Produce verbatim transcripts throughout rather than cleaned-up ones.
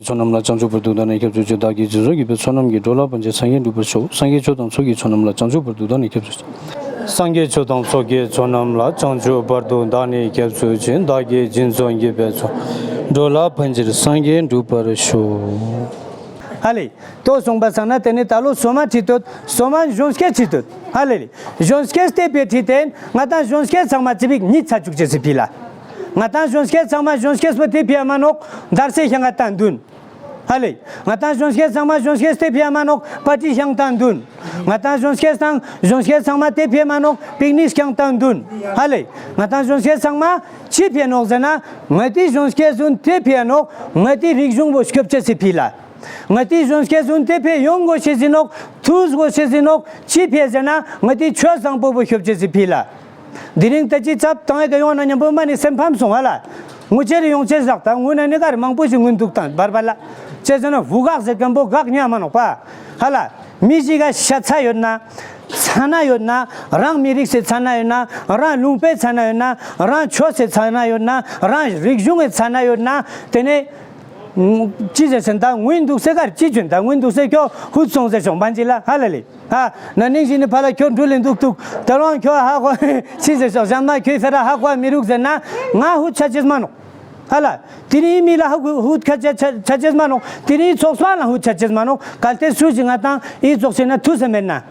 ཚོགས་རྣམས་ལ་བྱང་ཆུབ་བར་དུ་བདག་ནི་སྐྱབས་སུ་མཆི། བདག་གིས་སྦྱིན་སོགས་བགྱིས་པའི་ཚོགས་རྣམས་ཀྱིས། འགྲོ་ལ་ཕན་ཕྱིར་སངས་རྒྱས་འགྲུབ་པར་ཤོག། སངས་རྒྱས་ཆོས་དང་ཚོགས་ཀྱི་མཆོག་རྣམས་ལ་བྱང་ཆུབ་བར་དུ་བདག་ནི་སྐྱབས་སུ་མཆི། སངས་རྒྱས་ཆོས་དང་ཚོགས་ཀྱི་མཆོག་རྣམས་ལ་བྱང་ཆུབ་བར་དུ་བདག་ནི་སྐྱབས་སུ་མཆི། བདག་གིས་སྦྱིན་སོགས་བགྱིས་པའི་ཚོགས། འགྲོ་ལ་ཕན་ཕྱིར་སངས་རྒྱས་འགྲུབ་པར་ཤོག། ཧ་ལེ། དོ་གསུངས་པ་སང་ན་དེ་ནི་ད་ལོ་སོ་མ་ཁྲིད་དོད། སོ་མ་གཞོན་སྐྱེས་ཁྲིད་དོད། ཧ་ལེ་ལེ། གཞོན་སྐྱེས་དེ་ཕེ་ཁྲིད་དེ་ང་དང་གཞོན་སྐྱེས་ཚང་མ་ཙི་པིག་ཉིད་ཚ་བཅུག་ཅེས་སི་ཕི་ལ། ང་དང་གཞོན་སྐྱེས་ཚང་མ་གཞོན་སྐྱེས་པོ་དེ་ཕི་ཨ་མ་ནོག་དར་སེ་ཤང་ང་དང་འདུན། ཧ་ལེ། ང་དང་གཞོན་སྐྱེས་ཚང་མ་གཞོན་སྐྱེས་དེ་ཕི་ཨ་མ་ནོག་པར་ཊི་ཤང་དང་འདུན། ང་དང་གཞོན་སྐྱེས་དང་གཞོན་སྐྱེས་ཚང་མ་དེ་ཕི་ཨ་མ་ནོག་པིག་ནིག་ཤང་དང་འདུན། ཧ་ལེ། ང་དང་གཞོན་སྐྱེས་ཚང་མ་ཅི་ཕི་ཨ་ནོག་ཟེར་ན་ང་དེ་གཞོན་སྐྱེས་ཚུན་དེ་ཕི་ཨ་ནོག་ང་དེ་རིག་གཞུང་བོ་སྐྱོབ་ཅེས་སི་ཕི་ལ། ང་དེ་གཞོན་སྐྱེས་ཚུན་དེ་ཕི་ཡོང་གོ་ཤེས་ཟིན་ནོག་ཐུས་གོ་ཤེས་ཟིན་ནོག་ཅི་ཕི་ཟེར་ན་ང་དེ་ཆོས་བཟང་པོ་བོ་སྐྱོབ་ཅེས་སི་ཕི་ལ། དེ་རིང་ད་ཅི་ཚབ་བཏང་ཡོད་ཀྱི་ཡོང་ན་མཉམ་པོ་མ་ནི་སེམས་ཕམ་སོང་ཧ་ལ། ངུ་ཆེ་རེ་ཡོང་ཆེ་བཞག་ད་ངུ་ན་ནི་ག་རེ་མང་པོ་ཞིག་ངུ་འདུག་དང་བར་བར་ལ། ཅེ་ཟེར་ན་བུ་གག་ཟེར་མཁན་པོ་གག་ཉག་མ་ནོག་པ། ཧ་ལ། མི་ཞིག་ག་ཤ་ཚ་ཡོད་ན། ཚ་ན་ཡོད་ན། རང་མི་རིགས་སི་ཚ་ན་ཡོད་ན། རང་ལུང་པའི་ཚ་ན་ཡོད་ན། རང་ཆོས་སི་ཚ་ན་ཡོད་ན། རང་རིག་གཞུང་གི་ཚ་ན་ཡོད་ན། དེ་ནས། ཅི་ཟེར་ཟེར་ད་ངུ་འདུག་སེ་ག་རེ་ཅི་བྱོན་ད་ངུ་འདུག་སེ་ཁྱོ་ཧུད་སོང་ཟེར་ཤོག་བན་ཅི་ལ་ཧ་ལ་ལེ། ཨ། ན་ནིང་བཞིན་ནི་ཕ་ལ་ཁྱོད་འགྲུལ་ལེ་འདུག་འདུག་ད་རུང་ཁྱོད་ཧ་གོ་ཕྱི་ཟེར་ཤོག་ཞན་མ་ཁྱོད་ཕེ་ར་ཧ་གོ་མི་རུག་ཟེར་ན་ང་ཧུད་ཆ་ཅེས་མ་ནོག་ཧ་ལ། དེ་རིང་མི་ལ་ཧ་གོ་ཧུད་ཁ་ཆ་ཆ་ཆ་ཅེས་མ་ནོག་དེ་རིང་ཚོགས་སོ་ལ་ཧུད་ཆ་ཅེས་མ་ནོག་གལ་ཏེ་སུ་ཞིག་ང་དང་ཨི་ཚོགས་ཆེ་ན་ཐུ་སེ་མེད་ན།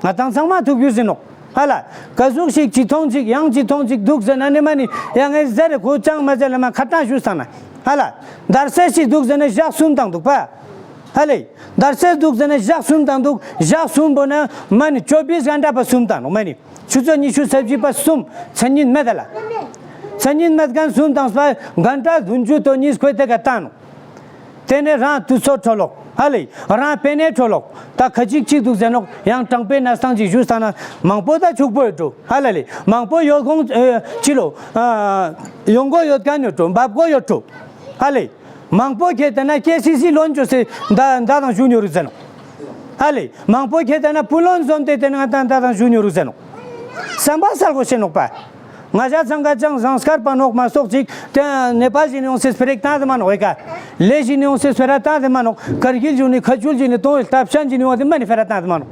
ང་དང་ཚང་མ་ཐུག་རྒྱུ་ཟིན་ནོག་ཧ་ལ། ག་ཟུག་ཞིག་ཅི་ཐོང་ཅིག་ཡང་ཅི་ཐོང་ཅིག་འདུག་ཟེར་ན་ནི་མ་ནི་ཡང་ངས་ཟེར་རེ་ཁོ་ཅང་མ་ཟེར་ལ་མ་ཁ་ཏང་ཞུ་སང་ན་ཧ་ལ། དར་སེ་ཞིག་འདུག་ཟེར་ན་ཞག་གསུམ་དང་འདུག་པ། ཧ་ལེ། དར་སེ་འདུག་ཟེར་ན་ཞག་གསུམ་དང་འདུག་ཞག་གསུམ་པོ་ན་མ་ནི་ཅོ་བིས་གན་ཏྲ་པ་གསུམ་དང་ནོ་མ་ནི། ཆུ་ཚོད་ཉི་ཤུ་རྩ་བཞི་པ་གསུམ་མཚན་ཉིན་མེད་ད་ལ། མཚན་ཉིན་མེད་གན་གསུམ་དང་སྤ་གན་ཏྲ་བདུན་ཅུ་དོན་གཉིས་ཁོས་དེ་ག་བཏང་ནོ། དེ་ནས་རང་དུས་ཚོད་འཕྲོ་ལོག་ཧ་ལེ། རང་པེ་ནེ་འཕྲོ་ལོག་ད་ཁ་ཅིག་ཅིག་འདུག་ཟེར་ནོག་ཡང་དྲང་པའི་གནས་སྟངས་ཅིག་ཞུས་ས་ན་མང་པོ་ད་ཕྱུག་པོ་ཡོད་འགྲོ་ཧ་ལ་ལེ། མང་པོ་ཡོད་གོང་ཨེ་ཅི་ལོ་ཨ་ཡོང་གོ་ཡོད་གན་ཡོད་འགྲོ་འབབ་གོ་ཡོད་འགྲོ་ཧ་ལེ། མང་པོ་ཁྱེད་ལྟ་ན་ཀེ་སི་སི་ལོན་ཅོ་སེ་མདའ་མདའ་དང་ཞུ་ཉོ་རུ་ཟེར་ནོག་ཧ་ལེ། མང་པོ་ཁྱེད་ལྟ་ན་པུ་ལོན་འཛོམས་ཏེ་དེ་ནས་ང་ད་མདའ་དང་ཞུ་ཉོ་རུ་ཟེར་ནོག་བསམ་པ་གསལ་པོ་བྱེད་ནོག་པ། ང་ཞ་ཚང་ཀ་ཅང་ཟངས་དཀར་པ་ནོག་མ་སོགས་ཅིག་དེ་ནེ་པཱལ་ཞིག་ནས་ཡོང་སེ་སྤེ་རེག་བཏང་དེ་མ་ནོག་ཨེ་ཀ་ལེ་ཞིག་ནས་ཡོང་སེ་སྤེ་ར་བཏང་དེ་མ་ནོག་ཀར་གིལ་ཞིག་ནས་ཁ་ཆུལ་ཞིག་ནས་གཏོང་བའི་སྟབས་ཤན་ཞིག་ནས་ཡོང་དེ་མ་ནི་སྤེ་ར་བཏང་དེ་མ་ནོག་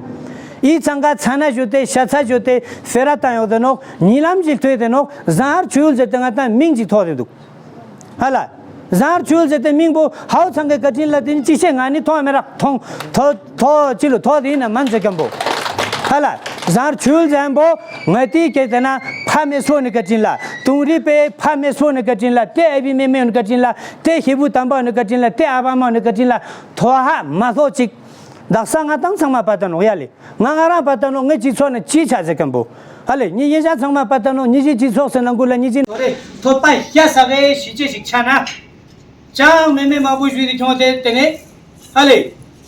ཨི་ཚང་ཀ་ཚ་ན་ཞུ་དེ་ཤ་ཚ་ཞུ་དེ་སྤེ་ར་བཏང་ཡོང་དེ་ནོག་ཉི་ལམ་ཞིག་ཐོས་དེ་ནོག་ཟངས་ཆུལ་ཟེར་དེ་ང་ད་མིང་ཅིག་ཐོགས་དེ་འདུག་ཧ་ལ། ཟངས་ཆུལ་ཟེར་དེ་མིང་པོ་ཧའོ་ཚང་གི་བཀའ་དྲིན་ལ་དེ་ནི་ཅི་བཤད་ང་ནི་མཐོང་མེད་རག་མཐོང་ཐོ་ཐོ་ཅི་ལོ་ཐོ་དེ་ཡིན་ན་མན་ཟེར་མཁན་པོ། ཧ་ལ། ཟངས་ཆུལ་ཟེར་མཁན་པོ་ང་དེའི་སྐད་དེ་ན་ཕ་མེ་སོ་ནི་བཀའ་དྲིན་ལ་དུང་རི་པའི་ཕ་མེ་སོ་ནི་བཀའ་དྲིན་ལ་དེ་ཨ་བི་མེ་མེ་ནི་བཀའ་དྲིན་ལ་དེ་ཤེ་བུ་དམ་པ་ནི་བཀའ་དྲིན་ལ་དེ་ཨ་བ་མ་ནི་བཀའ་དྲིན་ལ་ཐོ་ཧ་མ་ཐོ་ཅིག་དག་ས་ང་དང་ཚང་མ་པ་ད་ནོག་ཡ་ལེ། ང་ང་རང་པ་ད་ནོག་ངའི་སྤྱི་ཚོགས་ནི་ཅི་ཆ་ཟེར་མཁན་པོ། ཧ་ལེ་ངའི་ཡིན་ཤ་ཚང་མ་པ་ད་ནོག་ངའི་སྤྱི་ཚོགས་སུ་ནང་ཁུལ་ལ་ངའི་སྤྱི་ཚོགས་རེ་ཐོབ་པ་ཤ་ས་གའི་གཞིས་བྱེས་ཤིག་ཆ་ན། ཅང་མེ་མེ་མང་པོ་ཞུས་ཏེ་ཁྱོང་དེ་དེ་ནས་ཧ་ལེ།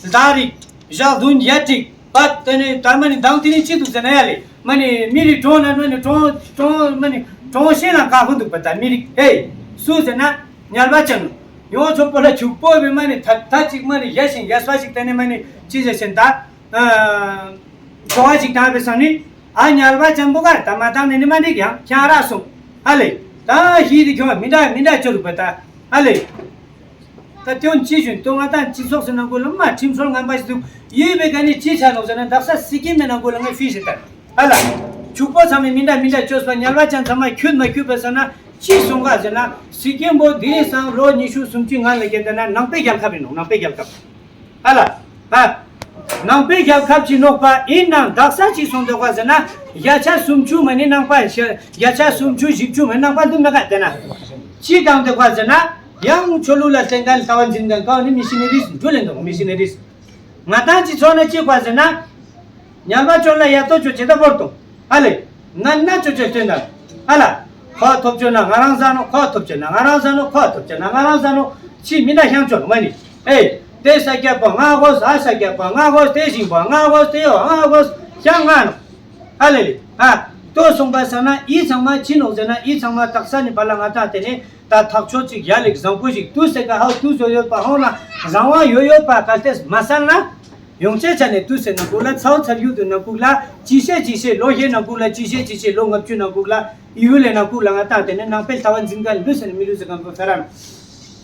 ཟླ་རིག་ཞག་བདུན་ཡ་ཀྲིག་པ་དེ་ནས་ད་མ་ནི་མདང་དེ་ནས་ཅི་འདུག་ཟེར་ན་ཡ་ལེ་མ་ནི་མི་རིགས་གྲོང་ན་མ་ནི་གྲོང་གྲོང་མ་ནི་གྲོང་ཤེས་ན་དགའ་ཁོ་འདུག་པ་ད་མི་རིགས་ཧེ་སུ་ཟེར་ན་ཉལ་བ་ཅན་ཡོང་ཆོག་པོ་ལ་ཕྱུག་པོ་བས་མ་ནི་ད་ད་ཅིག་མ་ནི་ཡ་ཞིང་ཡ་སྤ་ཞིག་དེ་ནས་མ་ནི་ཅི་ཟེར་ཞེན་ད། གྲོ་བ་ཞིག་བཏང་བའི་སང་ནི། ཨ་ཉལ་བ་ཅན་པོ་ག་ད་མ་བཏང་ནས་ནི་མ་འགྲིག་ཡང་ཁྱང་ར་སོང་། ཨ་ལེ། ད་ཧི་རི་ཁྱོད་མི་འདྲ་མི་འདྲ་ཅོ་རུ་བ་ད། ཨ་ལེ། ད་དོན་ཅི་བཞིན་དུ་ང་དང་སྤྱི་ཚོགས་སུ་ནང་ཁུལ་ལ་མ་ཁྲིམས་སྲོལ་ངན་པ་ཞིག་འདུག་ཡོད་པའི་ག་ནི་ཅི་ཆ་ནོག་ཟེར་ན་དག་ས་སི་ཀིམ་མའི་ནང་ཁུལ་ལ་ངས་ཕི་ཞིག་ད། ཨ་ལ། ཕྱུག་པོ་ཚང་མས་མི་འདྲ་མི་འདྲ་ཅོས་པ་ཉལ་བ་ཅན་ཚང་མ་ཁྱུད་མ་ཁྱུད་པ་ཟེར་ན་ཅི་སོང་ག་ཟེར་ན་སི་ཀིམ་པོ་དེ་རིང་སང་ལོ་ཉི་ཤུ་སུམ་ཅུ་ང་ལ་སྐད་ད་ན་ནང་པའི་རྒྱལ་ཁབ་ཡིན་ནོག་ནང་པའི་རྒྱལ་ཁབ། ཨ་ལ། ཨ། ནང་པའི་རྒྱལ་ཁབ་ཅིག་ནོག་པ་ཡིན་ནང་དག་ས་ཅིག་སོང་འདུག་པ་ཟེར་ན་བརྒྱ་ཆ་སུམ་ཅུ་མ་ནི་ནང་པ་ཤ་བརྒྱ་ཆ་སུམ་ཅུ་བཞི་བཅུ་མ་ནང་པ་འདུག་མེད་ག་དེ་ན། ཅི་གང་འདུག་པ་ཟེར་ན་ཡང་ཆོས་ལུགས་ལ་བརྟེན་མཁན་ལྟ་བ་འཛིན་མཁན་གང་ནི་མི་ཤི་ནི་རིས་འགྲོ་ལེན་འདུག་མི་ཤི་ནི་རིས། ང་དང་ཅི་ཚོགས་ན་ཅི་པ་ཟེར་ན། ཉལ་བ་ཅོ་ལ་ཡ་ཏོ་ཅོ་ཅེ་ད་བོར་ཏོ། ཨ་ལེ། ན་ན་ཅོ་ཅེ་སྟོན་ད། ཨ་ལ། ཁོ་ཐོབ་ཅོ་ན་ང་རང་ཟ་ནོ་ཁོ་ཐོབ་ཅོ་ན་ང་རང་ཟ་ནོ་ཁོ་ཐོབ་ཅོ་ན་ང་རང་ཟ་ནོ་ཅི་མི་འདྲ་ཤང་ཅོ་ནོ་མ་ནི། ཨེ། དེ་ས་སྐྱ་པ་ང་གོ་ས་ས་སྐྱ་པ་ང་གོ་དེ་ཞིང་པ་ང་གོ་དེ་ཡོ་ང་གོ་ཤང་ང་ནོ། ཨ་ལེ་ལེ། ཨ། ཏོ་སོང་པ་ས་ན་ཨི་ཚང་མ་ཅི་ནོག་ཟེར་ན་ཨི་ཚང་མ་དག་ས་ནི་བ་ལ་ང་དང་དེ་ནི། ད་ཐག་ཆོད་ཅིག་ཡ་ལེགས་བཟང་པོ་ཞིག་ཏུ་སེ་ཀ་ཧའོ་ཏུ་བཟོ་ཡོད་པ་ཧོང་ལ་རང་དབང་ཡོད་ཡོད་པ་གལ་ཏེ་མ་སལ་ན། ཡོང་ཆེ་ཆ་ནས་ཏུ་སེ་ནང་ཁུལ་ལ་ཚ་བོ་ཚར་ཡུལ་དུ་ནང་ཁུལ་ལ་ཅི་ཤེས་ཅི་ཤེས་ལོ་ཧེ་ནང་ཁུལ་ལ་ཅི་ཤེས་ཅི་ཤེས་ལོ་ལྔ་བཅུ་ནང་ཁུལ་ལ་ཡུལ་ལས་ནང་ཁུལ་ལ་ང་ཏང་དེ་ནས་ནང་པའི་ལྟ་བ་འཛིན་ག་ལུས་ཟེར་ནས་མི་ལུས་ཟེར་གམ་པོ་ཧྥེ་རན།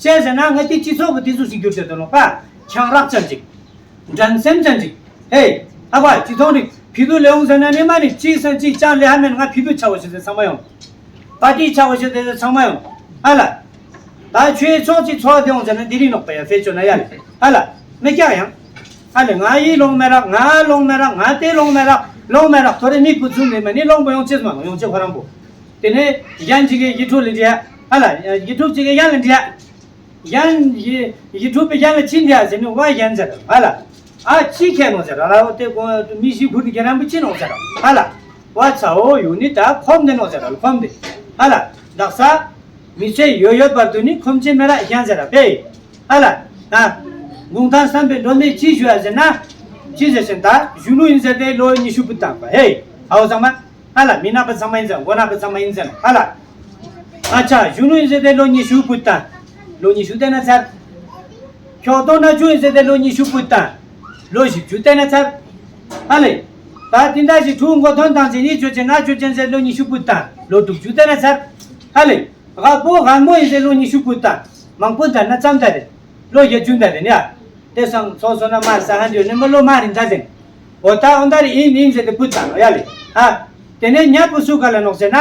བྱས་ཟེར་ན་ང་དེ་སྤྱི་ཚོགས་པ་དེ་ཚོ་ཞིག་གྱུར་ཏེ་དོ་ལོ་པ། ཁྱང་རག་ཅན་ཅིག་འགྲན་སེམས་ཅན་ཅིག་ཧེ། ཨ་ཕ་སྤྱི་ཚོགས་རིག་ཕི་དུ་ལེའོང་ཟེར་ན་ནི་མ་ནི་གཅིག་སང་གཅིག་ཅང་ལེ་ཧ་མེད་ང་ཕི་དུ་ཆ་བོ་ཞིག་ཟེར་ཚང་མ་ཡོང་། པ་ཏི་ཆ་བོ་ཞིག་ཟེར་ཚང་མ་ཡོང་། ཨ་ལ། ད་ཆོས་ཚོགས་ཅིག་ཚོགས་དེ་ཡོང་ཟེར་ན་དེ་རིང་ནོག་པ་ཡ་ཕེ་ཆོ་ན་ཡ་ལེ། ཨ་ལ། མི་སྐྱག་ཡང་། ཨ་ལེ་ང་ཡི་ལོང་མེ་རག་ང་ལོང་མེ་རག་ང་དེ་ལོང་མེ་རག་ལོང་མེ་རག་ཐོ་རེ་མིག་པུ་ཚུམ་མེ་མ་ནི་ལོང་པོ་ཡོང་ཅེས་མ་ནོ་ཡོང་ཅེས་ཁོ་རང་པོ། དེ་ནས་ཡན་ཅིག་གི་ཡི་ཕྲུག་ལ་འདྲི་ཡ། ཨ་ལ། ཡི་ཕྲུག་ཅིག་གི་ཡན་ལ་འདྲི་ཡ། ཡན་ཡི་ཡི་ཕྲུག་པའི་ཡན་ལ་ཅི་འདྲི་ཡ་ཟེར་ནི་བ་ཡན་ཟེར་ཨ་ལ། ཨ་ཅི་ཁྱེད་ནོ་ཟེར་ཨ་ལ་འོ་དེ་གོ་མི་ཤི་བུ་དེ་ག་རང་པོ་ཅི་ནོ་ཟེར་ཨ་ལ། བ་ཚ་འོ་ཡོད་ནི་ད་ཁོམ་དེ་ནོ་ཟེར་ཨ་ལ་ཁོམ་དེ། ཨ་ལ། དག་ས། མི་ཚེ་ཡོད་ཡོད་བར་དུ་ནི་ཁོམ་ཆེ་མེ་ར་ཡན་ཟེར་ཨ་པེ། ཨ་ལ། ཨ། གུང་ཐང་བསམ་པའི་སྒྲོན་མེ་ཅི་ཞུ་ཡ་ཟེར་ན། ཅི་ཟེར་ཟེར་ད་གཞོན་ནུ་ཡིན་ཟེར་ཏེ་ལོ་ཉི་ཤུ་བུད་བཏང་པ་ཧེ། ཨའོ་ཚང་མ། ཨ་ལ་མི་ནག་པ་ཚང་མ་ཡིན་ཟེར་མགོ་ནག་པ་ཚང་མ་ཡིན་ཟེར་ཨ་ལ། ཨ་ཅག་གཞོན་ནུ་ཡིན་ཟེར་ཏེ་ལོ་ཉི་ཤུ་བུད་བཏང་། ལོ་ཉི་ཤུ་བསྟན་ན་ཚར། ཁྱོག་ཏོ་ན་ཆུ་ཡིན་ཟེར་ཏེ་ལོ་ཉི་ཤུ་བུད་བཏང་། ལོ་བཞི་བཅུ་བསྟན་ན་ཚར། ཨ་ལེ། ད་དེ་འདྲ་ཞིག་ཕྲུ་གུ་མགོ་ཐོན་བཏང་ཚེ་ཡིད་ཆོས་ཅན་ན་ཆོས་ཅན་ཟེར་ལོ་ཉི་ཤུ་བུད་བཏང་། ལོ་དྲུག་ཅུ་བསྟན་ན་ཚར། ཨ་ལེ། རྒད་པོ་རྒད་མོ་ཡིན་ཟེར་ལོ་ཉི་ཤུ་བུད་བཏང་། མང་པོ་འདྲ་ན་ཙམ་འདྲ་རེད། ལོ་བརྒྱད་ཅུ་འདྲ་རེད་ནི་ཨ། དེ་སང་ཚོགས་སོ་ན་མ་ས་ཧན་དེ་ནི་མ་ལོ་མ་རིན་འདྲ་ཟེར། འོ་ད་འོ་འདྲ་རེད་ཡིན་ཡིན་ཟེར་ཏེ་བུད་བཏང་ནོ་ཡ་ལེ། ཨ། དེ་ནས་ཉ་བུ་སུ་ག་ལ་ནོག་ཟེར་ན།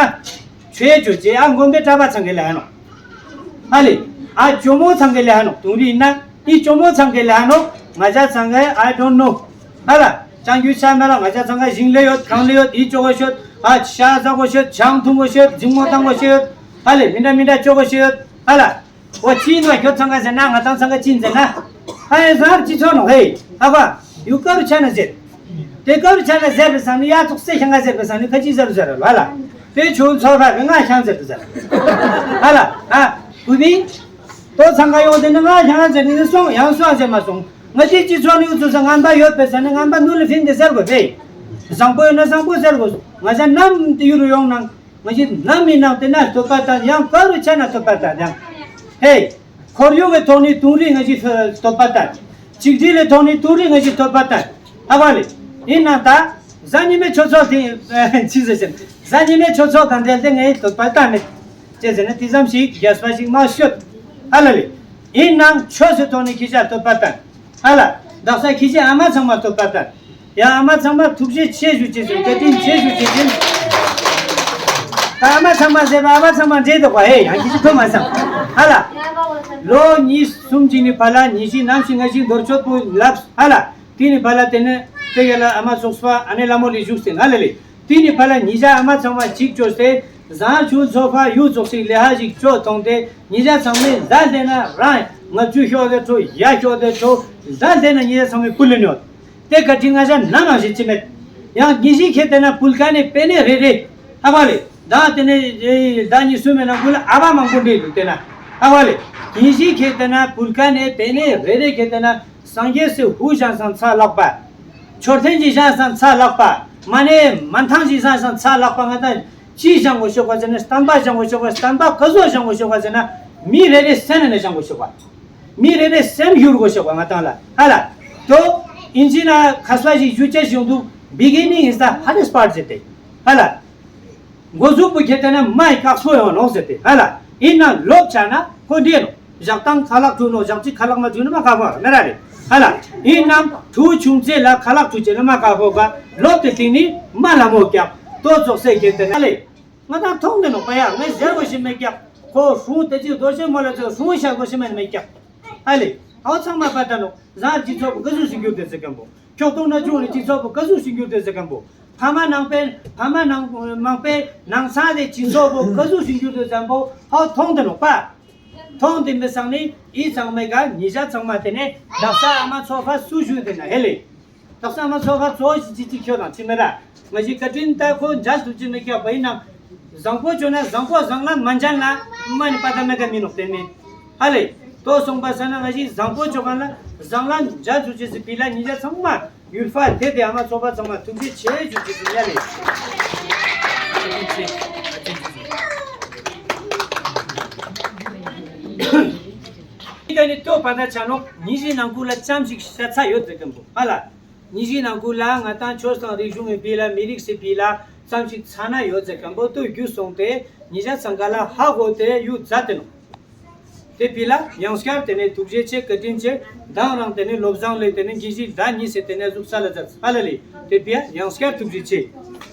ཆོས་ཇོ་རྗེ་ཨ་མགོན་པོའི་གྲྭ་པ་ཚང་གི་ལ་ཡ་ནོག་ཨ་ལེ། ཨ་ཇོ་མོ་ཚང་གི་ལ་ཡ་ནོག་དུང་རི་ཡིན་ན་ཨི་ཇོ་མོ་ཚང་གི་ལ་ཡ་ནོག་ང་ཅག་ཚང་གི་I don't know། ཨ་ལ། ཅང་རྒྱུས་ཆ་མེད་ལ་ང་ཅག་ཚང་ག་ཞིང་ལས་ཡོད་གང་ལས་ཡོད་ཡིད་ཆོག་གོ་ཤོད། ཨ་ཤ་ཟ་གོ་ཤོད་ཆང་འཐུང་གོ་ཤོད་འཛིང་མོ་བཏང་གོ་ཤོད། ཨ་ལེ་མི་འདྲ་མི་འདྲ་ཆོག་གོ་ཤོད། ཨ་ལ། འོ་ཅི་ཡིན་ན་ཁྱོད་ཚང་ག་ཟེར་ན་ང་ཚང་ཚང་ག་ཅི་ཡིན་ཟེར་ན། ཨ་ཡ་ཟར་ཅི་ཆོག་ནོ་ཧེ། ཨ་ཁ་ཡུ་ཀ་རུ་ཆ་ན་ཟེར། དེ་ཀ་རུ་ཆ་ན་ཟེར་བའི་སང་ནི་ཡ་ཚོགས་སེ་ཤང་ག་ཟེར་བའི་སང་ནི་ཁ་ཅི་ཟེར་རུ་ཟེར་ར་ལ་ལ། དེ་ཆུ་ཚོགས་ར་གི་ང་ཤང་ཟེར་རུ་ཟེར། ཨ་ལ། ཨ། བུ་མིན། ལྟོ་ཚང་ག་ཡོང་དེ་ནི་ང་ཡང་ཟེར་ནི་སོང་ཡང་སོང་ཟེར་མ་སོང་། ང་ཅི་ཅི་ཚོགས་ནི་ཡུ་ཚོ་ས་ངན་པ་ཡོད་པའི་ས་ནི་ངན་པ་ནུ་ལ་ཕིན་དེ་ཟེར་དགོས་པས། བཟང་པོ་ཡོད་ན་བཟང་པོ་ཟེར་དགོས། ང་ཅག་ནམ་དེ་ཡུ་རུ་ཡོང་ནང་། ང་ཅི་ནམ་མི་ནང་དེ་ན་བསྟོད་པ་དང་ཡང་ཀ་རུ་ཆ་ན་བསྟོད་པ་དང་ཡང་། ཧེ། ཁོར་ཡུག་གི་ཐོག་ནས་དུང་རི་ང་ཅི་བསྟོད་པ་དང་། ཆིག་སྒྲིལ་ལས་ཐོག་ནས་དུང་རི་ང་ཅི་བསྟོད་པ་དང་། ཨ་བ་ལེ། ཡིན་ན་ད། གཟའ་ཉི་མའི་ཆོས་ཚོགས་དེ། ཅི་ཟེར་ཟེར། གཟའ་ཉི་མའི་ཆོས་ཚོགས་དང་འབྲེལ་ཏེ་ངས་བསྟོད་པ་དང་མེད། ཅེས་ཟེར་ན་དེ་ཙམ་ཞིག་རྒྱས་པ་ཞིག་མ་ཤོད། ཨ་ལ་ལེ། ཡིན་ནའང་ཆོས་སུ་ཐོག་ནས་ཁྱི་ཤ་བསྟོད་པ་དང་། ཨ་ལ། དག་ས་ཁྱི་ཤ་ཨ་མ་ཚང་མ་བསྟོད་པ་དང་། ཡ་ཨ་མ་ཚང་མ་ཐུགས་རྗེ་ཆེ་ཞུ་ཅེས་སུ་བཀའ་དྲིན་ཆེ་ཞུ་ཅེས་ཡིན། ད་ཨ་མ་ཚང་མ་ཟེར་བ་ཨ་མ་ཚང་མ་འདྲེས་འདུག་པ་ཧེ་ཡང་ཁྱི་ཤ་ཐོན་མ་སང་། ཨ་ལ། ལོ་གཉིས་གསུམ་གྱི་ནི་བ་ལ་ཉི་ཤི་ནམ་ཞིག་ང་ཞིག་འདོར་ཆོད་པོ་ལབ་ཨ་ལ། དེ་ནི་བ་ལ་དེ་ནི་དེ་ག་ལ་ཨ་མ་ཚོགས་པ་ཨ་ནེ་ལ་མོ་ལི་བཞུགས་སེ་ང་ལ་ལེ། དེ་ནི་བ་ལ་ཉི་ཤ་ཨ་མ་ཚང་མ་གཅིག་བཅོས་ཏེ། བཟང་ཆུ་ཚོ་ཕ་ཡུ་ཚོགས་སིག་ལེ་ཧ་ཞིག་བཅོ་ཐོང་སྟེ་ཉི་ཤ་ཚང་མས་མཛའ་ལྡན་ན་རང་ང་ཚུ་ཤོག་དེ་ཁྲོ་ཡ་ཤོག་དེ་ཁྲོ་མཛའ་ལྡན་ན་ཉི་ཤ་ཚང་མས་ཕུལ་ལེ་ཉོ། དེ་ག་དྲི་ང་ཤ་ན་མ་ཞིག་ཅི་མེད། ཡང་ཉི་ཤི་ཁེ་དེ་ན་ཕུལ་ཀ་ནས་པེ་ནེ་རེ་རེ་ཨ་བ་ལེ། ད་དེ་ནས་ད་ཉི་སུ་མེ་ན་ཕུལ་ཨ་བ་མང་པོ་འདྲེ་འདུག་དེ་ན་ཨ་བ་ལེ། ཉི་ཤི་ཁེ་དེ་ན་ཕུལ་ཀ་ནས་པེ་ནེ་རེ་རེ་ཁེ་དེ་ན། སངས་རྒྱས་སུ་ཧུ་ཞང་སང་ཚ་ལག་པ། མཆོད་རྟེན་གྱི་ཞང་སང་ཚ་ལག་པ། མ་ཎི་མན་ཐང་གི་ཞང་སང་ཚ་ལག་པ་ང་དང་ཅི་ཞང་གོ་ཤོག་པ་ཟེར་ན་བསྟན་པ་ཞང་གོ་ཤོག་པ་བསྟན་པ་ག་ཟོ་ཞང་གོ་ཤོག་པ་ཟེར་ན་མི་རེ་རེ་སེམས་ནས་ཞང་གོ་ཤོག་པ། མི་རེ་རེ་སེམས་ཡུར་གོ་ཤོག་པ་ང་དང་ལ་ཧ་ལ། དོ། ཨིན་ཇི་ན་ཁ་སོ་ཞིག་ཞུ་ཅེས་ཞུ་འདུག Beginning is the hardest part ཟེར་ཏེ། ཧ་ལ། འགོ་འཛུགས་པོ་ཁྱེད་ལྟ་ན་མ་ཡི་བཀག་སོ་ཡོང་ནོག་ཟེར་ཏེ་ཧ་ལ། ཡིན་ནའང་ལོབ་བྱ་ན་ཁོ་འདྲེ་ནོ། བཞག་སྟངས་ཁ་ལག་འཁྲུ་ནོ་བཞག་ཅི་ཁ་ལག་མ་འཁྲུ་ན་མ་ཁག་པོ་མེ་ར་རེད་ཧ་ལ། ཡིན་ནའང་འཁྲུ་ཆུང་ཚེ་ལ་ཁ་ལག་འཁྲུ་བྱེད་ན་མ་ཁག་པོ་ག་ལོབ་དེ་སྟེང་ནི་མ་ལ་མོ་རྒྱག་ཏོ་ཙོག་སེ་ཁྱེད་ལྟ་ན་ལེ། ང་དང་མཐོང་ནས་ནོ་པ་ཡ་ངས་ཟེར་གོ་ཤི་མེད་རྒྱག་ཁོ་སྲུང་དེ་ཅི་རྡོ་ཤེ་མོ་ལ་ཚོ་སྲུང་ཤ་གོ་ཤི་མེད་མེད་རྒྱག་ཧ་ལེ། ཨའོ་ཚང་མ་པ་ད་ནོ་བཟང་སྤྱི་ཚོགས་པོ་ག་ཟུག་ཞིག་འགྱུར་དེ་ཟེར་གམ་པོ། ཁྱོག་ཐོག་ན་ཆུང་ནས་སྤྱི་ཚོགས་པོ་ག་ཟུག་ཞིག་འགྱུར་དེ་ཟེར་གམ་པོ། ཕ་མ་ནང་པའི་ཕ་མ་ནང་མང་པའི་ནང་ཚང་དེ་སྤྱི་ཚོགས་པོ་ག་ཟུག་ཞིག་འགྱུར་དེ་ཟེར་གམ་པོ་ཧའོ་མཐོང་དེ་ནོ་པ། མཐོང་དེ་མི་སང་ནི་ཨི་ཚང་མའི་ག་ཉི་ཤ་ཚང་མ་དེ་ནས་དག་ས་ཨ་མ་ཚོ་ཕ་སུ་ཞུ་དེ་ན་ཧེ་ལེ། དག་ས་ཨ་མ་ཚོ་ཕ་ཚོ་ཞིག་ཅི་ཅི་ཁྱོད་དང་ཅི་མེ་ར། ང་ཞིག་བཀའ་དྲིན་ལྟ་ཁོ་འཇལ་ཐུབ་ཀྱི་མི་སྐྱབས་པ་ཡིན་ནམ། བཟང་པོ་བྱུང་ན་བཟང་པོ་བཟང་ལམ་མ་འཇལ་ན་མ་ནི་པ་ད་མེ་ག་མི་ནོག་དེ་མེ། ཧ་ལེ། ཏོ་སོང་པ་ས་ན་ང་ཞིག་བཟང་པོ་བྱུང་ག་ན་བཟང་ལམ་འཇལ་ཐུབ་ཀྱི་སི་པི་ལ་ཉི་ཤ་ཚང་མ་ཡུལ་ཧྥ་དེ་དེ་ཨ་མ་ཚོ་པ་ཚང་མ་ཐུགས་རྗེ་ཆེ་ཞུ་ཅི་སི་ཉ་ལེ། ད་ནི་ཏོ་པ་ད་ཆ་ནོག་ཉི་ཤི་ནང་ཁུལ་ལ་ཙམ་ཞིག་ཤ་ཚ་ཡོད་ཟེར་གམ་པོ་ཧ་ལ། ཉི་ཤི་ནང་ཁུལ་ལ་ང་དང་ཆོས་དང་རིག་གཞུང་གི་བི་ལ་མི་རིགས་སི་བི་ལ་ཙམ་ཞིག་ཚ་ན་ཡོད་ཟེར་གམ་པོ་ཏོ་རྒྱུ་སོང་སྟེ་ཉི་ཤ་ཚང་ག་ལ་ཧ་གོ་སྟེ་ཡུ་མཛའ་སྟེ་ནོ། དེ་བི་ལ་ཡང་སྐྱར་དེ་ནས་ཐུགས་རྗེ་ཆེ། བཀའ་དྲིན་ཆེ། མདང་རང་དེ་ནས་བློ་བཟང་ལས་དེ་ནས་དགེ་བཤེས་ཟླ་གཉིས་ཟེར་དེ་ནས་གཟུགས་ས་ལ་ཛར་ཧ་ལ་ལས། དེ་བི་ཡང་སྐྱར་ཐུགས་རྗེ་ཆེ།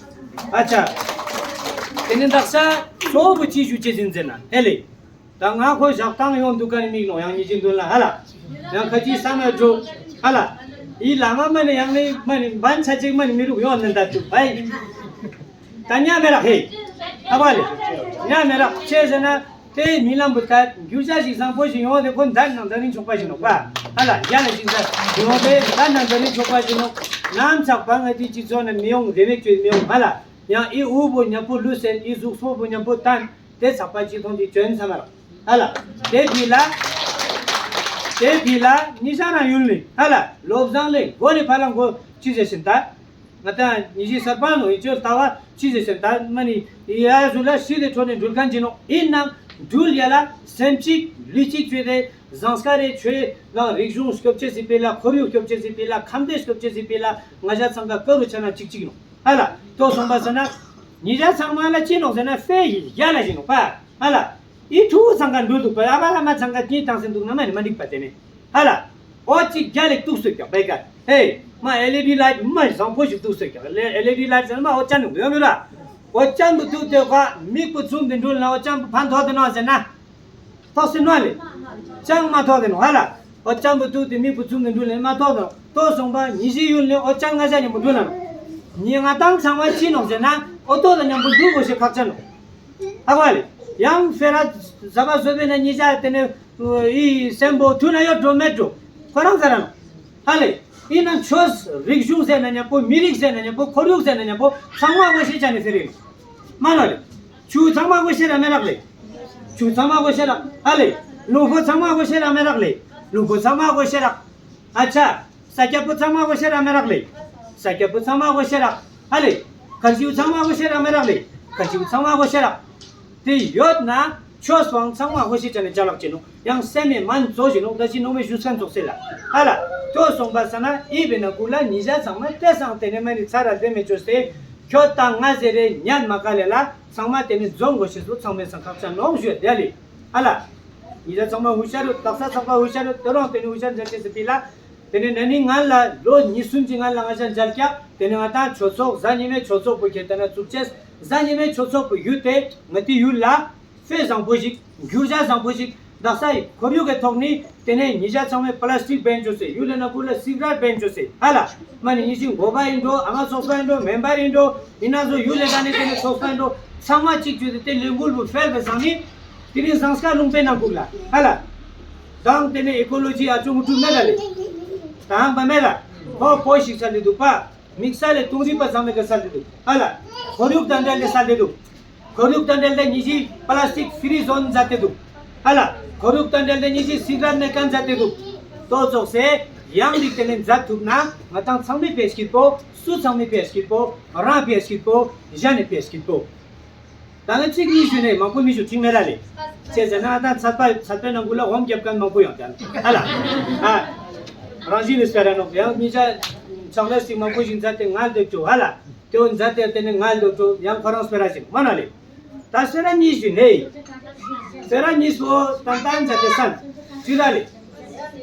ཨ་ཅག་དེ་ནས་དག་ས་གཙོ་བོ་ཅི་ཞུ་ཅེས་ཟིན་ཟེར་ན་ཨེ་ལས། ད་ང་ཁོ་ཞག་དང་ཡོང་འདུག་ག་ནི་མིག་ནོ་ཡང་ཉི་ཅི་འདུན་ལ་ཧ་ལ། ཡང་ཁ་ཅི་ས་མེད་འགྲོ་ཧ་ལ། ཡི་ལ་མ་མ་ནི་ཡང་ནི་མ་ནི་བན་ཆ་ཅིག་མ་ནི་མི་རུག་ཡོང་ནི་འདའ་ཐུབ་བའི། ད་ཉ་མེ་རག་ཧེ། ཨ་བ་ལེ། ཉ་མེ་རག་ཆེ་ཟེར་ན་དེ་མི་ལམ་བུ་ད་འགྱུར་བྱ་ཞིག་བཟང་པོ་ཞིག་ཡོང་དེ་ཁོ་འདར་ནང་འདར་རིན་ཆོག་པ་ཞིག་ནོག་པ། ཧ་ལ་རྒྱ་ལ་ཞིག་འདར་ཡོང་དེ་འདར་ནང་འདར་རིན་ཆོག་པ་ཞིག་ནོག། ནམ་ཚགས་པ་ང་དེ་སྤྱི་ཚོགས་ནས་མི་ཡོང་རེ་མེད་བཅོས་མི་ཡོང་ཧ་ལ། ཡང་ཨི་འུ་བོ་མཉམ་པོ་ལུས་ཟེར་ཨི་གཟུགས་སོགས་བོ་མཉམ་པོ་བསྟན། དེ་ཚགས་པ་ཅི་མཐོང་གི་བྱོན་ཚ་མ་ར། ཧ་ལ། དེ་བི་ལ། དེ་བི་ལ་ཉི་ཤ་རང་ཡུལ་ནི་ཧ་ལ་བློ་བཟང་ལས་མགོ་ནས་ཕ་ལ་མགོ་ཅི་ཟེར་ཞིན་ད། ང་ད་ཉི་ཤི་སར་པ་ནོ་ཡི་ཅོ་ལྟ་བ་ཅི་ཟེར་ཞིན་ད་མ་ནི་ཡ་ཟུ་ལ་ཤི་དེ་ཁྲོ་ནས་འགྲུལ་མཁན་ཅི་ནོ་ཨིན་ནང་འགྲུལ་ཡ་ལ་སེམས་གཅིག་ལུས་གཅིག་བཅོས་ཏེ་ཟངས་དཀར་རེ་ཆོས་ལ་རིག་གཞུང་སྐྱོབ་ཆེད་སི་པེ་ལ་ཁོར་ཡུག་སྐྱོབ་ཆེད་སི་པེ་ལ་ཁམས་དེ་སྐྱོབ་ཆེད་སི་པེ་ལ་ང་ཞ་ཚང་ཀ་ཀ་རུ་ཆ་ན་གཅིག་གཅིག་ནོ། ཧ་ལ། ཏོ་སོང་པ་ཟེར་ན། ཉི་ཤ་ཚང་མ་ལ་ཅི་ནོག་ཟེར་ན་ཧྥེ་ཡི་རྒྱ་ལ་ཞིག་ནོག་པ། ཧ་ལ། ཨི་ཕྲུ་གུ་ཚང་ཀ་འགྲོ་འདུག་པ་ཨ་མ་ལ་མ་ཚང་ཀ་ཀྱིན་བཏང་སེ་འདུག་ན་མ་ནི་མ་འགྲིག་པ་དེ་ནི། ཧ་ལ། ཨོ་ཅིག་རྒྱ་ལེགས་གཏུགས་སོད་ཀྱང་པའི་ཀ་ཧེ། མ་ཨེལ་ཨི་ཌི་ལའིཊ་མ་བཟང་པོ་ཞིག་གཏུགས་སོད་ཀྱང་ལེ་ཨེལ་ཨི་ཌི་ལའིཊ་ཟེར་ན་མ་ཨོ་ཅན་ནི་ཡོད་མི་ར། ཨོ་ཅན་དུ་གཏུགས་དེ་ཁ་མིག་པུ་ཚུམ་དེ་འགྲོ་ལ་ཨོ་ཅན་པུ་ཕན་ཐོགས་དེ་ནོ་ཟེར་ན། ཐོག་སེ་ནོ་ལེ། ཅང་མ་ཐོག་དེ་ནོ་ཧ་ལ། ཨོ་ཅང་བུ་ཏུ་དེ་མི་བུ་ཚུམ་དེ་འགྲུལ་ལེ་མ་ཐོག་དེ་ནོ། ཏོ་སོང་པ་ཉི་ཤི་ཡུལ་ལེ་ཨོ་ཅང་ང་ཤ་ཉམ་པོ་འགྲུལ་ལ་ནོ། ཉི་ང་ཏང་ཚང་མ་ཅི་ནོག་ཟེར་ན་ཨོ་ཏོ་དེ་ཉམ་པོ་འགྲུལ་གོ་ཤེ་ཁག་ཅན་ནོ། ཧ་གོ་ལེ། ཡང་ཧྥེ་ར་ཟ་བ་བཟོ་བེ་ན་ཉི་ཤ་དེ་ནེ་ཨི་སེམ་པོ་ཐུ་ན་ཡོད་འགྲོ་མེད་འགྲོ། ཁོ་རང་ཟ་ར་ནོ། ཧ་ལེ། ཡིན་ན་ཆོས་རིག་གཞུང་ཟེར་ན་མཉམ་པོ་མི་རིགས་ཟེར་ན་མཉམ་པོ་ཁོར་ཡུག་ཟེར་ན་མཉམ་པོ་ཚང་མ་དབུ་ཤེས་ཅན་ནི་ཟེར་རེད། མ་ན་ལེ། ཆུ་ཚང་མ་དབུ་ཤེས་ར་མེ་རག་ལེ། ཆུ་ཚང་མ་དབུ་ཤེས་ར་ཨ་ལེ། ལུང་ཕུ་ཚང་མ་དབུ་ཤེས་ར་མེ་རག་ལེ། ལུང་ཕུ་ཚང་མ་དབུ་ཤེས་ར། ཨ་ཆ། ས་སྐྱ་པུ་ཚང་མ་དབུ་ཤེས་ར་མེ་རག་ལེ། ས་སྐྱ་པུ་ཚང་མ་དབུ་ཤེས་ར་ཨ་ལེ། ཁར་ཆིའུ་ཚང་མ་དབུ་ཤེས་ར་མེ་རག་ལེ། ཁར་ཆིའུ་ཚང་མ་དབུ་ཤེས་ར། དེ་ཡོད་ན་ཆོས་སྤང་ཚང་མ་དབུ་ཤེས་ཅན་ནི་ཅ་ལག་ཅན་ནོ། ཡང་སེམས་མེད་མན་རྫོགས་བཞིན་ནོ། ད་ཅི་ནོ་མེ་ཞུ་སེམས་རྫོགས་སེ་ལ་ཧ་ལ། ཏོ་སོང་པ་ས་ན་ཨི་བེ་ན་གུ་ལ་ཉི་ཤ་ཚང་མ་ཏེ་སང་ཏེ་ནེ་མ་ནི་ཚ་ར་ལྡེ་མེ་ཅོ་སེ་ཁྱོད་དང་ང་ཟེར་རེ་ཉན་མ་ཀ་ལེ་ལ་ཚང་མ་ཏེ་ནེ་རྫོང་གོ་ཤེས་སུ་ཚང་མེ་སང་ཁག་ཅན་ནོ་ཞུ་དེ་ལེ་ཧ་ལ། ཉི་ཤ་ཚང་མ་ཧུ་ཤ་རུ་དག་ས་ཚག་པ་ཧུ་ཤ་རུ་ཏེ་རོང་ཏེ་ནེ་ཧུ་ཤ་རུ་མཛད་ཅེས་སི་པི་ལ། ཏེ་ནེ་ན་ནིང་ང་ལ་ལོ་ཉི་གསུམ་གྱི་ང་ལ་ང་ཤ་མཇལ་ཀྱག་ཏེ་ནེ་ང་དང་ཆོས་ཚོགས་གཟའ་ཉི་མའི་ཆོས་ཚོགས་པོ་ཁྱེར་ཏེ་ན་བཙུགས་ཅེས་གཟའ་ཉི་མའི་ཆོས་ཚོགས་པོ་ཡུལ་ཏེ་ང་ཏི་ཡུལ་ལ། དཔེ་བཟང་པོ་ཞིག་འགྱུར་བྱ་བཟང་པོ་ཞིག་དག་ས་ཡི་ཁོར་ཡུག་གི་ཐོག་ནི་དེ་ནས་ཉི་ཤ་ཚང་མས་པ་ལ་སི་ཊིག་བེན་བཅོས་སེ་ཡུལ་ལ་ན་ཁུ་ལ་སིག་ར་བེན་བཅོས་སེ་ཧ་ལ། མ་ནི་ཉི་ཤིང་འགོ་པ་ཡིན་འགྲོ་ཨ་མ་ཚོགས་པ་ཡིན་འགྲོ་མེམ་བར་ཡིན་འགྲོ་ཡིན་ན་ཚོ་ཡུལ་ལས་ཀ་ནི་དེ་ནས་ཚོགས་པ་ཡིན་འགྲོ་ཚང་མ་གཅིག་བཅོས་ཏེ་དེ་ལས་འགུལ་བུ་ཧྥེལ་བའི་བཟང་ནི་དེ་ནི་ཟངས་དཀར་ལུང་པའི་ནང་ཁུག་ལ་ཧ་ལ། དང་དེ་ནས་ཨེ་ཀོ་ལོ་ཇི་ཨ་ཅུང་ཀྲུ་མེད་ལ་ལེ། དང་པ་མེད་ལ་ཁོ་པོ་ཞིག་ས་ལེ་འདུག་པ། དམིགས་བསལ་ལས་དུང་རིག་པ་ཚང་མའི་གི་ས་ལེ་འདུག་ཧ་ལ། ཁོར་ཡུག་དང་འབྲེལ་ཏེ་ས་ལེ་འདུག་ཁོར་ཡུག་དང་འབྲེལ་ཏེ་ཉི་ཤིག་པ་ལ་སི་ཊིག་ཧྥི་རི་ཛོན་མཛད་དེ་འདུག་ཧ་ལ། ཁོར་ཡུག་དང་འབྲེལ་ཏེ་ཉི་ཤིག་སིག་ར་མེད་མཁན་མཛད་དེ་འདུག་ཏོ་ཙོགས་སེ་ཡང་རིག་དེ་ནས་མཛད་ཐུབ་ན་ང་དང་ཚང་མའི་ཕེ་སྐྱིད་པོ་སུ་ཚང་མའི་ཕེ་སྐྱིད་པོ་རང་ཕེ་སྐྱིད་པོ་གཞན་ནི་ཕེ་སྐྱིད་པོ། ད་ནི་ཚིག་གཉིས་ཞུས་ནས་མང་པོ་མི་ཞུ་ཁྲིག་མེད་ར་ལེ། ཅེས་ཟེར་ན་ད་ཚད་པ་ཚད་པའི་ནང་ཁུལ་ལ་འོམ་རྒྱབ་མཁན་མང་པོ་ཡོང་ཀྱང་ཧ་ལ། ཨ། རང་བཞིན་ནི་སྤེ་ར་ནོག་ཡང་མི་ཆ་ཕྱག་ལས་ཤིག་མང་པོ་ཞིག་མཛད་དེ་ང་འདོད་ཀྱོ་ཧ་ལ། དེའོ་མཛད་དེ་དེ་ནི་ང་འདོད་ཀྱོ་ཡང་ཁོ་རང་སྤེ་ར་ཞིག་མ་ན་ལེ། ད་སྤེ་ར་གཉིས་ཞུས་ནས། སྤེ་ར་གཉིས་པོ་ཏན་ཏན་མཛད་དེ་སན་ཅི་ར་ལེ།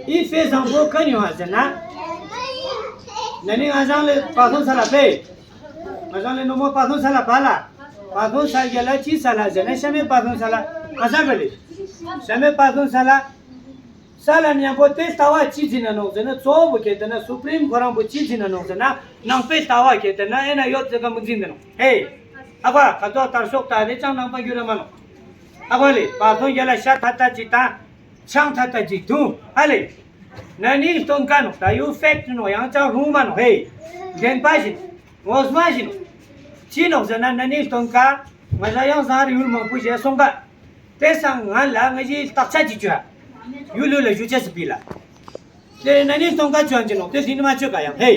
ཨི་ཕེ་བཟང་པོ་ཀ་ཉོ་ཧ་ཟེར་ན། ན་ནི་ང་ཞང་ལེ་པ་ཐོན་ས་ལ་ཕེ། ང་ཞང་ལེ་ནོ་མོ་པ་ཐོན་ས་ལ་བ་ལ། པ་ཐོན་ས་རྒྱ་ལ་ཅི་ས་ལ་ཟེར་ན་ཤ་མེད་པ་ཐོན་ས་ལ་ང་ས་ག་ལེ། ཤ་མེད་པ་ཐོན་ས་ལ། ས་ལ་མཉམ་པོ་དེ་ལྟ་བ་ཅི་འཛིན་ན་ནོག་ཟེར་ན་གཙོ་བོ་ཁྱེར་ཏེ་ན་སུ་པྲིམ་ཁོ་རང་པོ་ཅི་འཛིན་ན་ནོག་ཟེར་ན་ནང་པའི་ལྟ་བ་ཁྱེར་ཏེ་ན་ཨེ་ན་ཡོད་ཟེར་ག་མི་འཛིན་ཏེ་ནོག་ཧེ། ཨ་ཁ་ཁ་ཏོ་དར་ཤོག་ད་རེ་ཅང་ནང་པ་རྒྱུ་ར་མ་ནོག་ཨ་ཁ་ལེ་པ་ཐོན་རྒྱ་ལ་ཤ་ཐ་ཐ་ཅི་ད། ཆང་ཐ་ཐ་ཅི་དུང་ཨ་ལེ། ན་ནིང་སྟོན་ཀ་ནོ་ད་ཡུ་ཧྥེག་ཏྲི་ནོ་ཡང་ཅང་རུང་མ་ནོ་ཧེ། བདེན་པ་བཞིན། ངོ་མ་བཞིན། ཅི་ནོག་ཟེར་ན་ན་ནིང་སྟོན་ཀ་ང་ལ་ཡང་ཟ་ར་ཡུལ་མང་པོ་ཞེས་སོང་ཀ་དེ་སང་ང་ལ་ང་ཞིག་བརྟག་དཔྱད་ཅི་བྱོས། ཡུལ་ལུས་ལ་ཞུ་ཅེས་སི་པི་ལ། དེ་ན་ནིང་སྟོན་ཀ་བྱོན་ཅི་ནོག་དེ་ཟིན་མ་བྱོས་ཀ་ཡང་ཧེ།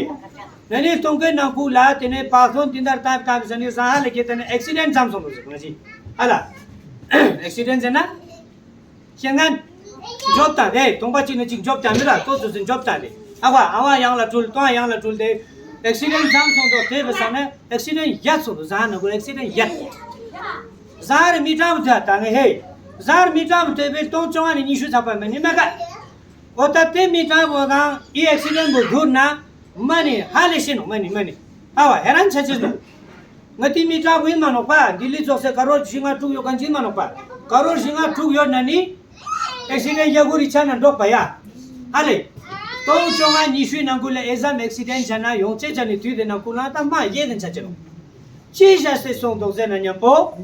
ན་ནིང་སྟོན་ཀའི་ནང་ཁུག་ལ་དེ་ནས་པ་ཐོན་དེ་འདར་ཏམ་ཏམ་ཟ་ནི་ཟ་ཧ་ལ་ཁྱེར་ཏེ་ནས་ཨེག་སི་ཌེན་ཊི་ཙམ་སོང་འདུག་ཟེར་ང་ཞིག་ཨ་ལ། ཨེག་སི་ཌེན་ཊི་ཟེར་ན། ཤེས་ངན། འཇོབ་དང་རེད་སྟོང་པ་གཅིག་ནས་གཅིག་འཇོབ་དང་མི་ར་ལྟོ་ཚོ་ཚོ་འཇོབ་དང་རེད་ཨ་ཁ་ཨ་བ་ཡང་ལ་སྤྲུལ་སྟོང་ཡང་ལ་སྤྲུལ་ཏེ། ཨེག་སི་ཌེན་ཊི་ཙམ་སོང་དོ་དེ་བས་ས་ནས་ཨེག་སི་ཌེན་ཊི་ཡར་སོང་དོ་ཟ་ཧ་ན་གོ་ཨེག་སི་ཌེན་ཊི་ཡར། ཟ་ཧ་རེ་མི་ཀྲང་བུ་ད་ད་ངས་ཧེ། གཟར་མི་གྲངས་པོ་དེ་བས་སྟོང་བཅོ་ལྔ་ནས་ཉི་ཤུ་ཚགས་པ་མ་ནི་མ་ག་འོ་ད་དེ་མི་གྲངས་པོ་དང་ཨི་ཨེག་སི་ཌེན་པོ་བསྡུར་ན་མ་ནི་ཧ་ལས་ཤེས་ནོ། མ་ནི་མ་ནི་ཧ་བ་ཧེ་རན་ཆ་ཆེ་ནོ། ང་དེ་མི་གྲངས་པོ་ཡིན་མ་ནོག་པ། ལྡི་ལི་ཙོགས་སེ་ཀ་རོར་བཞི་ལྔ་དྲུག་ཡོད་མཁན་ཅིག་མ་ནོག་པ། ཀ་རོར་བཞི་ལྔ་དྲུག་ཡོད་ན་ནི་ཨེག་སི་ཌེན་ཡ་གུ་རི་ཆ་ན་འགྲོགས་པ་ཡ། ཧ་ལས། སྟོང་བཅོ་ལྔ་ཉི་ཤུའི་ནང་ཁུལ་ལ་ཨེ་ཟམ་ཨེག་སི་ཌེན་བྱ་ན་ཡོང་ཆེ་ཆ་ནི་དུས་དེ་ནང་ཁུལ་ལ་ད་མ་ཡེ་དེ་ཆ་ཆེ་ནོ། ཅི་བྱ་སེ་སོང་དོགས་ཟེར་ན་མཉམ་པོ།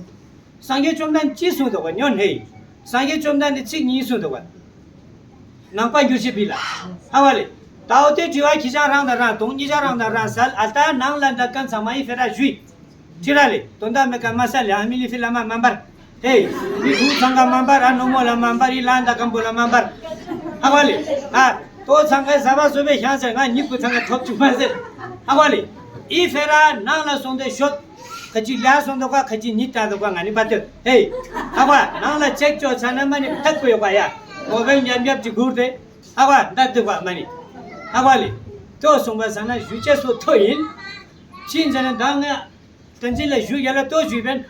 སངས་རྒྱས་བཅོམ་ལྡན་ཅི་གསུངས་འདུག་ག་ཉོན་ཧེ། སངས་རྒྱས་བཅོམ་ལྡན་འདས་ཚིག་གཉིས་གསུངས་འདུག་ག་ནང་པ་འགྱུར་བྱེད་པའི་ལ། ཧ་བ་ལེ། ད་འོ་དེ་དྲི་བ་ཁྱི་ཅག་རང་དང་རང་དང་གཉིས་ཅག་རང་དང་རང་སལ་ཨ་ལྟ་ནང་ལ་འདྲ་གན་ཚང་མ་ཡི་ཕེ་ར་ཞུས། ཁྱི་ར་ལེ་དོན་དག་མེད་ཀ་མ་སལ་ལེ་ཨ་མི་ལི་ཕི་ལ་མ་མ་འབར། ཧེ། མི་དུ་ཚང་ག་མ་འབར་ཨ་ནོ་མོ་ལ་མ་འབར་ཡི་ལ་འདྲ་གམ་པོ་ལ་མ་འབར། ཧ་བ་ལེ། ཨ། ཏོ་ཚང་ག་ཟ་བ་བཟོ་བའི་ཤང་ཟེར་ང་གཉིས་པོ་ཚང་ག་ཐོབ་བཅུག་མ་ཟེར། ཧ་བ་ལེ། ཨི་ཕེ་ར་ནང་ལ་སོང་དེ་ཤོད། ཁ་ཅིག་ལ་སོང་དོ་ཀ་ཁ་ཅིག་ཉིད་ལྟ་དོ་ཀ་ང་ནི་པ་ཏོ། ཧེ། ཧ་བ་ནང་ལ་ཅེག་ཅོ་ཚ་ན་མ་ནི་ཐག་པོ་ཡོད་པ་ཡ། མོ་བེལ་ཉབ་ཉབ་ཅིག་སྒུར་ཏེ། ཧ་བ་འདའ་དུ་བ་མ་ནི། ཧ་བ་ལེ། ཏོ་སོང་པ་ས་ན་ཞུ་ཅེ་སོ་ཐོ་ཡིན། ཕྱིན་ཟེར་ན་ད་ང་། བསྟན་འཛིན་ལ་ཞུ་ཡ་ལ་ཏོ་ཞུས་པས།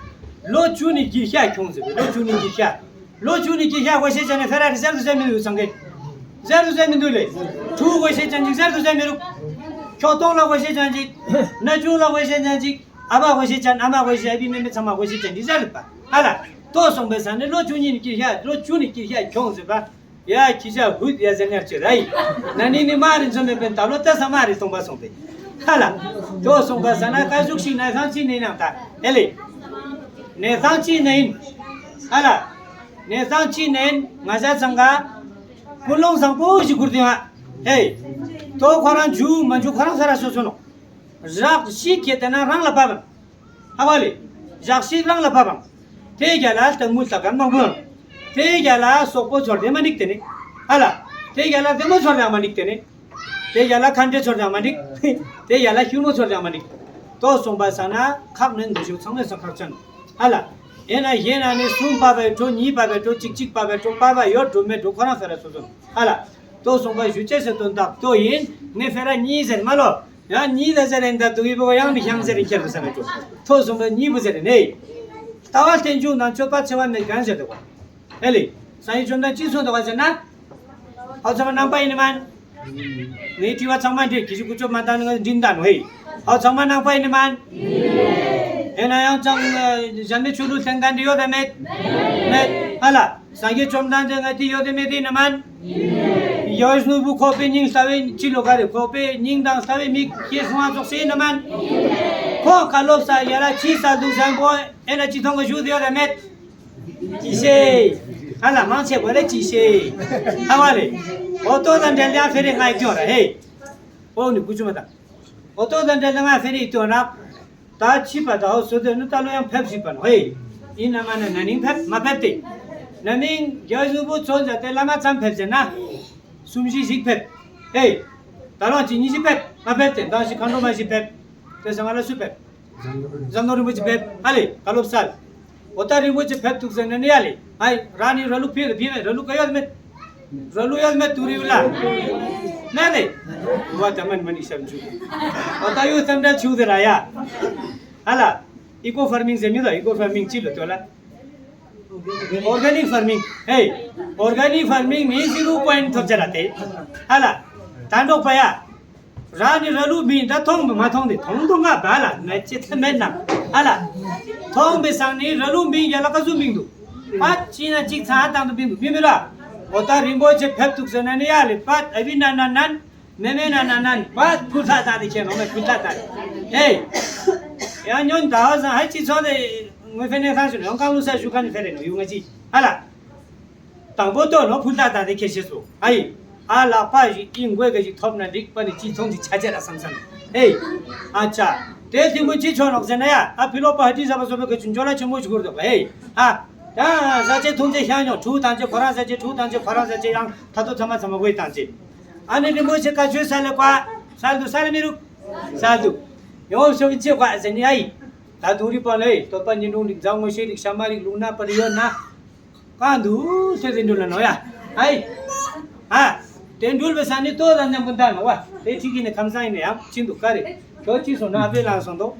ལོ་བཅུ་ནི་གྱི་ཤ་ཁྱོང་ཟེར་བས་ལོ་བཅུ་ནི་གྱི་ཤ། ལོ་བཅུ་ནི་གྱི་ཤ་དགོས་ཤེས་བྱ་ན་ཕེ་ར་རི་ཟེར་དུ་ཟེར་མི་འདུག་སང་གེ་ཟེར་དུ་ཟེར་མི་འདུག་ལེ། ཕྲུ་གུ་དགོས་ཤེས་ཅན་ཅིག་ཟེར་དུ་ཟེར་མི་རུག་ཁྱོ་སྟོང་ལ་དགོས་ཤེས་ཅན་ཅིག་ན་ཆུང་ལ་དགོས་ཤེས་ཅན་ཅིག་ཨ་ཕ་དགོས་ཤེས་ཅན་ཨ་མ་དགོས་ཤེས་ཨ་ཕི་མེ་མེ་ཚང་མ་དགོས་ཤེས་ཅན་ཅིག་ཟེར་དུ་པ། ཧ་ལ། ཏོ་སོང་པའི་ས་ནི་ལོ་བཅུ་གཉིས་ནི་གྱི་ཤ་ལོ་བཅུ་ནི་གྱི་ཤ་ཁྱོང་ཟེར་བ། ཡ་ཁྱི་ཤ་ཧུད་ཡ་ཟེར་ཉར་ཅི་ར་ཡི། ན་ནི་ནི་མ་རི་འཛོམས་མེད་པའི་ད་ལོ་ཏ་ས་མ་རི་སྟོང་པ་སོང་པས། ཧ་ལ། ཏོ་སོང་པ་ས་ན་ཀ་ཟུག་ཤིག་ན་སང་ཅི་ནི་ནང་ད་ཨེ་ལེ། ནས་སང་ཅི་ནི་ཡིན། ཧ་ལ། ནས་སང་ཅི་ནི་ཡིན་ང་ཞ་ཚང་ག་ཀུན་སློང་བཟང་པོ་ཞིག་བསྐུར་དུས་ང་། ཧེ། ཏོ་ཁོ་རང་འཇུ་མ་འཇུ་ཁོ་རང་ས་ར་སོ་སོ་ནོ། རག་ཤི་ཁྱེད་དེ་ན་རང་ལ་བབ། ཧ་བ་ལེ། ཞག་ཤིག་རང་ལ་བབ་བམ། དེ་རྒྱ་ལ་སྟག་མོ་ལྟ་ག་མང་པོ། དེ་རྒྱ་ལ་སོག་པོ་ཚོར་དེ་མ་འགྲིག་དེ་ནི། ཧ་ལ། དེ་རྒྱ་ལ་དེ་མོ་ཚོར་དེ་མ་འགྲིག་དེ་ནི། དེ་རྒྱ་ལ་ཁ་འདྲེ་ཚོར་དེ་མ་འགྲིག་དེ་རྒྱ་ལ་ཤུར་མོ་ཚོར་དེ་མ་འགྲིག་ཏོ་སོང་པ་ས་ན་ཁག་ནས་འདུ་ཤོག་ཚང་མས་སོ་ཁག་ཅན། ཧ་ལ། ཡེ་ན་ཡེ་ན་ནི་གསུམ་པ་བའི་གྲོ་གཉིས་པ་བའི་གྲོ་གཅིག་གཅིག་པ་བའི་གྲོ་པ་བ་ཡོད་གྲོ་མེད་གྲོ་ཁོ་རང་ས་ར་སོ་སོ། ཧ་ལ། ཏོ་སོང་པ་ཞུ་ཅེས་སུ་དོན་དག་ཏོ་ཡིན་ངས་ཕེ་ར་གཉིས་ཟེར་མ་ལོ། ཡང་གཉིས་ལ་ཟེར་རེད་འདའ་དུ་ཡི་བོ་ཡང་མི་ཤང་ཟེར་རེད་ཁྱེར་དུ་ས་ན་ཅོ། ཐོ་སོང་པ་གཉིས་པོ་ཟེར་རེད་ནས། ལྟ་བ་རྟེན་འབྱུང་དང་སྤྱོད་པ་འཚེ་བ་མེད་གང་ཟེར་དུ་བ། ཨེ་ལེ། སངས་རྒྱས་བཅོམ་ལྡན་ཅི་གསུངས་འདུག་བ་ཟེར་ན། ཧའོ་ཚང་མ་ནང་པ་ཡིན་ནི་མན། ངའི་དྲི་བ་ཚང་མ་འདྲི་གི་ཞུ་ཀུ་ཅོ་མ་བཏང་ནི་ང་འདྲིན་ད་ནོ་ཧེ། ཧའོ་ཚང་མ་ནང་པ་ཡིན་ནི་མན། ཡིན་ན་ཡང་ཅང་གཞན་མའི་ཆོས་ལུགས་ལྷན་ཁང་འདྲི་ཡོད་དམ་མེད། མེད། ཧ་ལ། སངས་རྒྱས་བཅོམ་ལྡན་འདས་ང་དེ་ཡོད་དེ་མེད་དེ་ནི་མན། ཡོད་ནུ་བུ་ཁོག་པའི་སྙིང་ལྟ་བའི་ཅི་ལོ་ག་རེ་ཁོག་པའི་སྙིང་དང་ལྟ་བའི་མིག་ཤེས་སོང་བ་ཙོགས་སེ་ནི་མན། ཁོ་བཀའ་སློབ་ས་ཡ་ལ་ཅི་ས་འདུག་ཟན་པོ་ཨེ་ན་ཅི་ཐོང་གི་ཞུ་དེ་ཡོད་དེ་མེད། ཅི་ཤེ། ཨ་ལ་མང་ཆེ་བ་ལེ་ཅི་ཤེ། ཨ་བ་ལེ། ཨོ་ཏོ་དང་འབྲེལ་ཡང་ཕེ་རེ་ང་ཡི་སྐྱོ་ར་ཧེ། ཨོ་ནི་ཀུ་ཅུ་མ་དང་། ཨོ་ཏོ་དང་འབྲེལ་ང་ཕེ་རེ་ཡི་སྐྱོ་ར། ད་ཕྱི་པ་ད་ཧོ་སོ་དེ་ནི་ད་ལོ་ཡང་ཕེབས་སྲིད་པ་ནོ་ཧེ། ཡིན་ན་མ་ན་ན་ནིང་ཕེབས་མ་ཕེབས་ཏེ། ན་མིང་རྒྱ་གཞུང་པོ་ཚོ་མཛད་དེ་བླ་མ་ཙམ་ཕེབས་ཟེར་ན། གསུམ་བཞི་ཞིག་ཕེབས། ཧེ། ད་ལོ་གཅིག་གཉིས་ཤིག་ཕེབས་མ་ཕེབས་ཏེ་མདང་ཞིག་མཁའ་འགྲོ་མ་ཞིག་ཕེབས། དེ་ཟེར་ང་ལ་སུ་ཕེབས། ཟམ་གདོང་རིན་པོ་ཆེ་ཕེབས་ཨ་ལེ་བཀའ་སློབ་སྩལ། འོ་ད་རིན་པོ་ཆེ་ཕེབས་འདུག་ཟེར་ན་ནི་ཡ་ལེ། ཨའི་ར་ནི་ར་ལུག་ཕེ་ར་ཕེ་ར་ལུག་ག་ཡོད་མེད། ར་ལུག་ཡོད་མེད་དུ་རིའུ་ལ། ན་ལེ། བ་ད་མན་མ་ནི་ཤར་འཇུག་འོ་ད་ཡོད་ཙམ་འདྲ་ཆུ་དེ་ར་ཡ། ཨ་ལ། ཨི་ཀོ་ཕར་མིང་ཟེར་མི་ད་ཨི་ཀོ་ཕར་མིང་ཅི་ལ་ཏོ་ལ། Organic farming ཧེ། Organic farming ནི་zero point ཐོབ་ཆ་ར་དེ། ཧ་ལ། ད་འགྲོགས་པ་ཡ། ར་ནི་ར་ལུག་མིན་ད་མཐོང་མི་མ་མཐོང་དེ་མཐོང་དུ་ང་བ་ལ་ན་ཅི་ཐ་མེད་ན། ཧ་ལ། མཐོང་པའི་སང་ནི་ར་ལུག་མིན་ཡ་ལ་ཀ་ཟུ་མིན་འདུག་ཨ་ཅི་ན་ཅིག་ཚ་ཨ་དང་དུ་མིན་འདུག་མི་མི་ར། འོ་ད་རིན་པོ་ཆེ་ཕེབས་འདུག་ཟེར་ན་ནི་ཡ་ལེ་པ་ཨ་བི་ན་ན་ན། མེ་མེ་ན་ན་ན་བ་ཕུ་ཐ་ད་དེ་ཁྱེད་རང་མེ་ཕུ་ཐ་ད་དེ། ཧེ། ཡང་ཉོན་ད་བ་ཟང་ཧ་ཅི་ཚོ་དེ་ངོས་ཕེ་ནེ་ཁང་ཞུ་ཡང་ཀང་ལུ་ས་ཞུ་ཁ་ནི་ཕེ་རེ་ནོ་ཡུ་ང་ཅི་ཧ་ལ། དང་པོ་ཏོ་ནོ་ཕུ་ཐ་ད་དེ་ཁྱེད་ཤེས་སོ་ཨ་ཡི། ཨ་ལག་པ་ཞིག་ཨིན་དགོས་ག་ཞིག་ཐོབ་ན་འགྲིག་པ་ནི་ཅི་ཚོང་ཅི་ཆ་ཆ་ར་བསམ་བསམ། ཧེ། ཨ་ཅག་དེ་ཐིམ་པོ་ཅི་ཆོ་ནོག་ཟེར་ན་ཡ་ཨ་ཕི་ལོ་པ་ཧ་ཏི་ཟ་བ་སོ་པ་ག་ཆུན་ཅོ་ལ་ཆེན་མོ་ཞིག་གུར་དོག་ཧེ། ཨ། ད་ཟ་ཆེ་ཐུང་ཆེ་ཤ་ཉོ་ཕྲུ་གུ་དང་ཆེ་ཁོ་རང་ཟ་ཆེ་ཕྲུ་གུ་དང་ཆེ་ཁོ་རང་ཟ་ཆེ་ཡང་ད་དུ་ཚང་མ་ཚང་མ་དགོས་དང་ཆེ། ཨ་ནི་རིན་པོ་ཆེ་བཀའ་ཆོས་ས་ལེ་བཀའ་ས་ལ་དུ་ས་ལེ་མི་རུ་ས་ལ་དུ་ཡོང་ཤོག་ཅེས་བཀའ་ཟེར་ནི་ཨ་ཡི། ད་དུང་རི་པ་ལེ་དོ་པ་ཉིན་དྲུང་རིག་འཛམ་ངོ་ཤེས་རིག་ཤ་མ་རིག་ལུང་ན་པ་རི་ཡོད་ན། གང་དུ་ཚེ་འདི་འགྲུལ་ལ་ནོ་ཡ། ཨ་ཡི། ཨ། དེ་འགྲུལ་བའི་ས་ནི་ལྟོ་དང་མཉམ་པོ་འདའ་ནོ་བ། དེ་ཁྲིད་ཀྱི་ནི་ཁམས་སངས་ཡིན་ན་ཡང་ཕྱིན་དུ་ཀ་རེ། ཁྱོད་ཅི་སོང་ན་ཨ་ཕའི་ལང་སོང་དོ།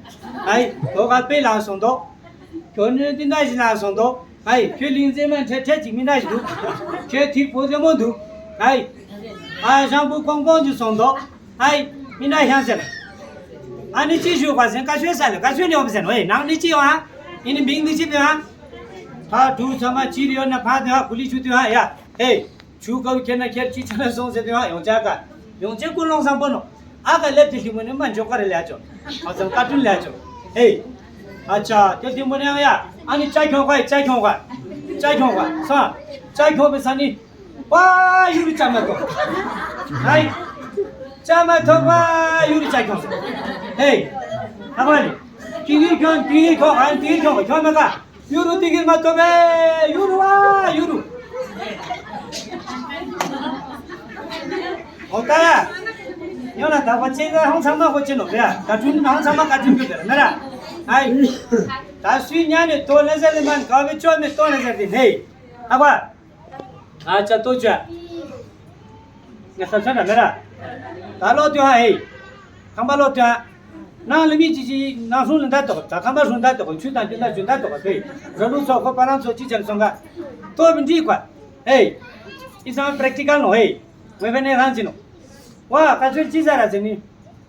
ཨ་ཡི། དོ་ག་ཕའི་ལང་སོང་དོ། ཁྱོད་ནི་འདི་འདྲ་ཞིག་ལང་སོང་དོ། ཨའི། ཁྱོད་ལིང་ཙེ་མ་འཕྲལ་འཕྲལ་ཅིག་མི་འདྲ་ཞིག་འདུག་ཁྱོད་ཐིག་པོ་ཙེ་མོ་འདུག་ཨའི། ཨ་ཞང་པོ་ཀོང་ཀོང་ཅིག་སོང་འདུག་ཨའི། མི་འདྲ་ཤང་ཟེར། ཨ་ནི་ཅི་ཞུ་བ་ཟེར་ཀ་ཆོས་ས་ལ་ཀ་ཆོས་ནི་འོམ་ཟེར་ཨོའི་ནང་ནི་ཅི་ཡོང་ཨ། ཨི་ནི་མིང་ནི་ཅི་པེ་ཨ། ད་དུ་ཚང་མ་ཅི་རི་ཡོད་ན་ཕ་དེ་ཨ་གུ་ལི་ཆུ་དེ་ཨ་ཡ། ཧེ། ཆུ་ཀ་བུ་ཁྱེར་ན་ཁྱེར་ཅི་ཆ་ན་སོང་ཟེར་དེ་ཨ་ཡོང་ཅག་ག་ཡོང་ཅེ་ཀུན་སློང་བཟང་པོ་ནོ། ཨ་ག་ལེབ་དེ་ལི་མོ་ནི་མ་འཇོག་ག་རེ་ལས་ཅོ། ཨ་ཚང་ཀ་ཏུན་ལས་ཅོ། ཧེ། ཨ་ཅག་དེ་ལི་མོ་ནི་ཨ་ཡ། ཨ་ནི་ཅ་ཁྱོང་ག་ཡི་ཅ་ཁྱོང་ག་ཅ་ཁྱོང་ག་ས། ཅ་ཁྱོང་པའི་ས་ནི། ཝ་ཡུ་རུ་ཅ་མ་ཐོ། ཧའི། ཅ་མ་ཐོ་ཝ་ཡུ་རུ་ཅ་ཁྱོང་ས། ཧེ། ཧ་གོ་ལི། ཏི་གི་ཁྱོང་ཏི་གི་ཁྱོང་ཨན་ཏི་གི་ཁྱོང་ཁྱོང་མ་ག་ཡུ་རུ་ཏི་གི་མ་ཐོ་བེ་ཡུ་རུ་ཝ་ཡུ་རུ། ཨོ་ད། ཡོང་ན་ད་གོ་ཅེ་ག་ཧོང་ཚང་མ་གོ་ཅེ་ནོ་བེ་ད་ཀ་ཏུན་ཧོང་ཚང་མ་ཀ་ཏུན་གི་བེ་མེ་ར། ཧའི། ད་སུའི་ཉ་ནི་ཏོ་ལེ་ཟེར་ལེ་མན་ག་བེ་ཅོ་མེ་ཏོ་ལེ་ཟེར་ཏི་ནེ། ཧ་གོ། ཨ་ཅག་ཏོ་ཅག་ང་ས་ཆ་ན་མེ་ར། ད་ལོ་ཏུ་ཧ་ཧེ། ཁང་པ་ལོ་ཏུ་ཧ། ནང་ལ་མི་ཅི་ཅི་ནང་སྲུང་ལ་འདའ་ཏོག་ད་ཁང་པ་སྲུང་འདའ་ཏོག་ཆུ་དང་ཅི་འདའ་ཆུ་འདའ་ཏོག་ཧེ། ར་ལུ་ཚོ་ཁོ་པ་རང་ཚོ་ཅི་ཅན་སོང་ག་ཏོ་བི་འདི་ཁོ། ཧེ། ཨི་སང་པྲེག་ཊི་ཀལ་ནོ་ཧེ། ཝེ་བེ་ནེ་ཧང་ཅི་ནོ། ཝ་ཀ་ཆོས་ཅི་ཟ་ར་ཟེ་ནི།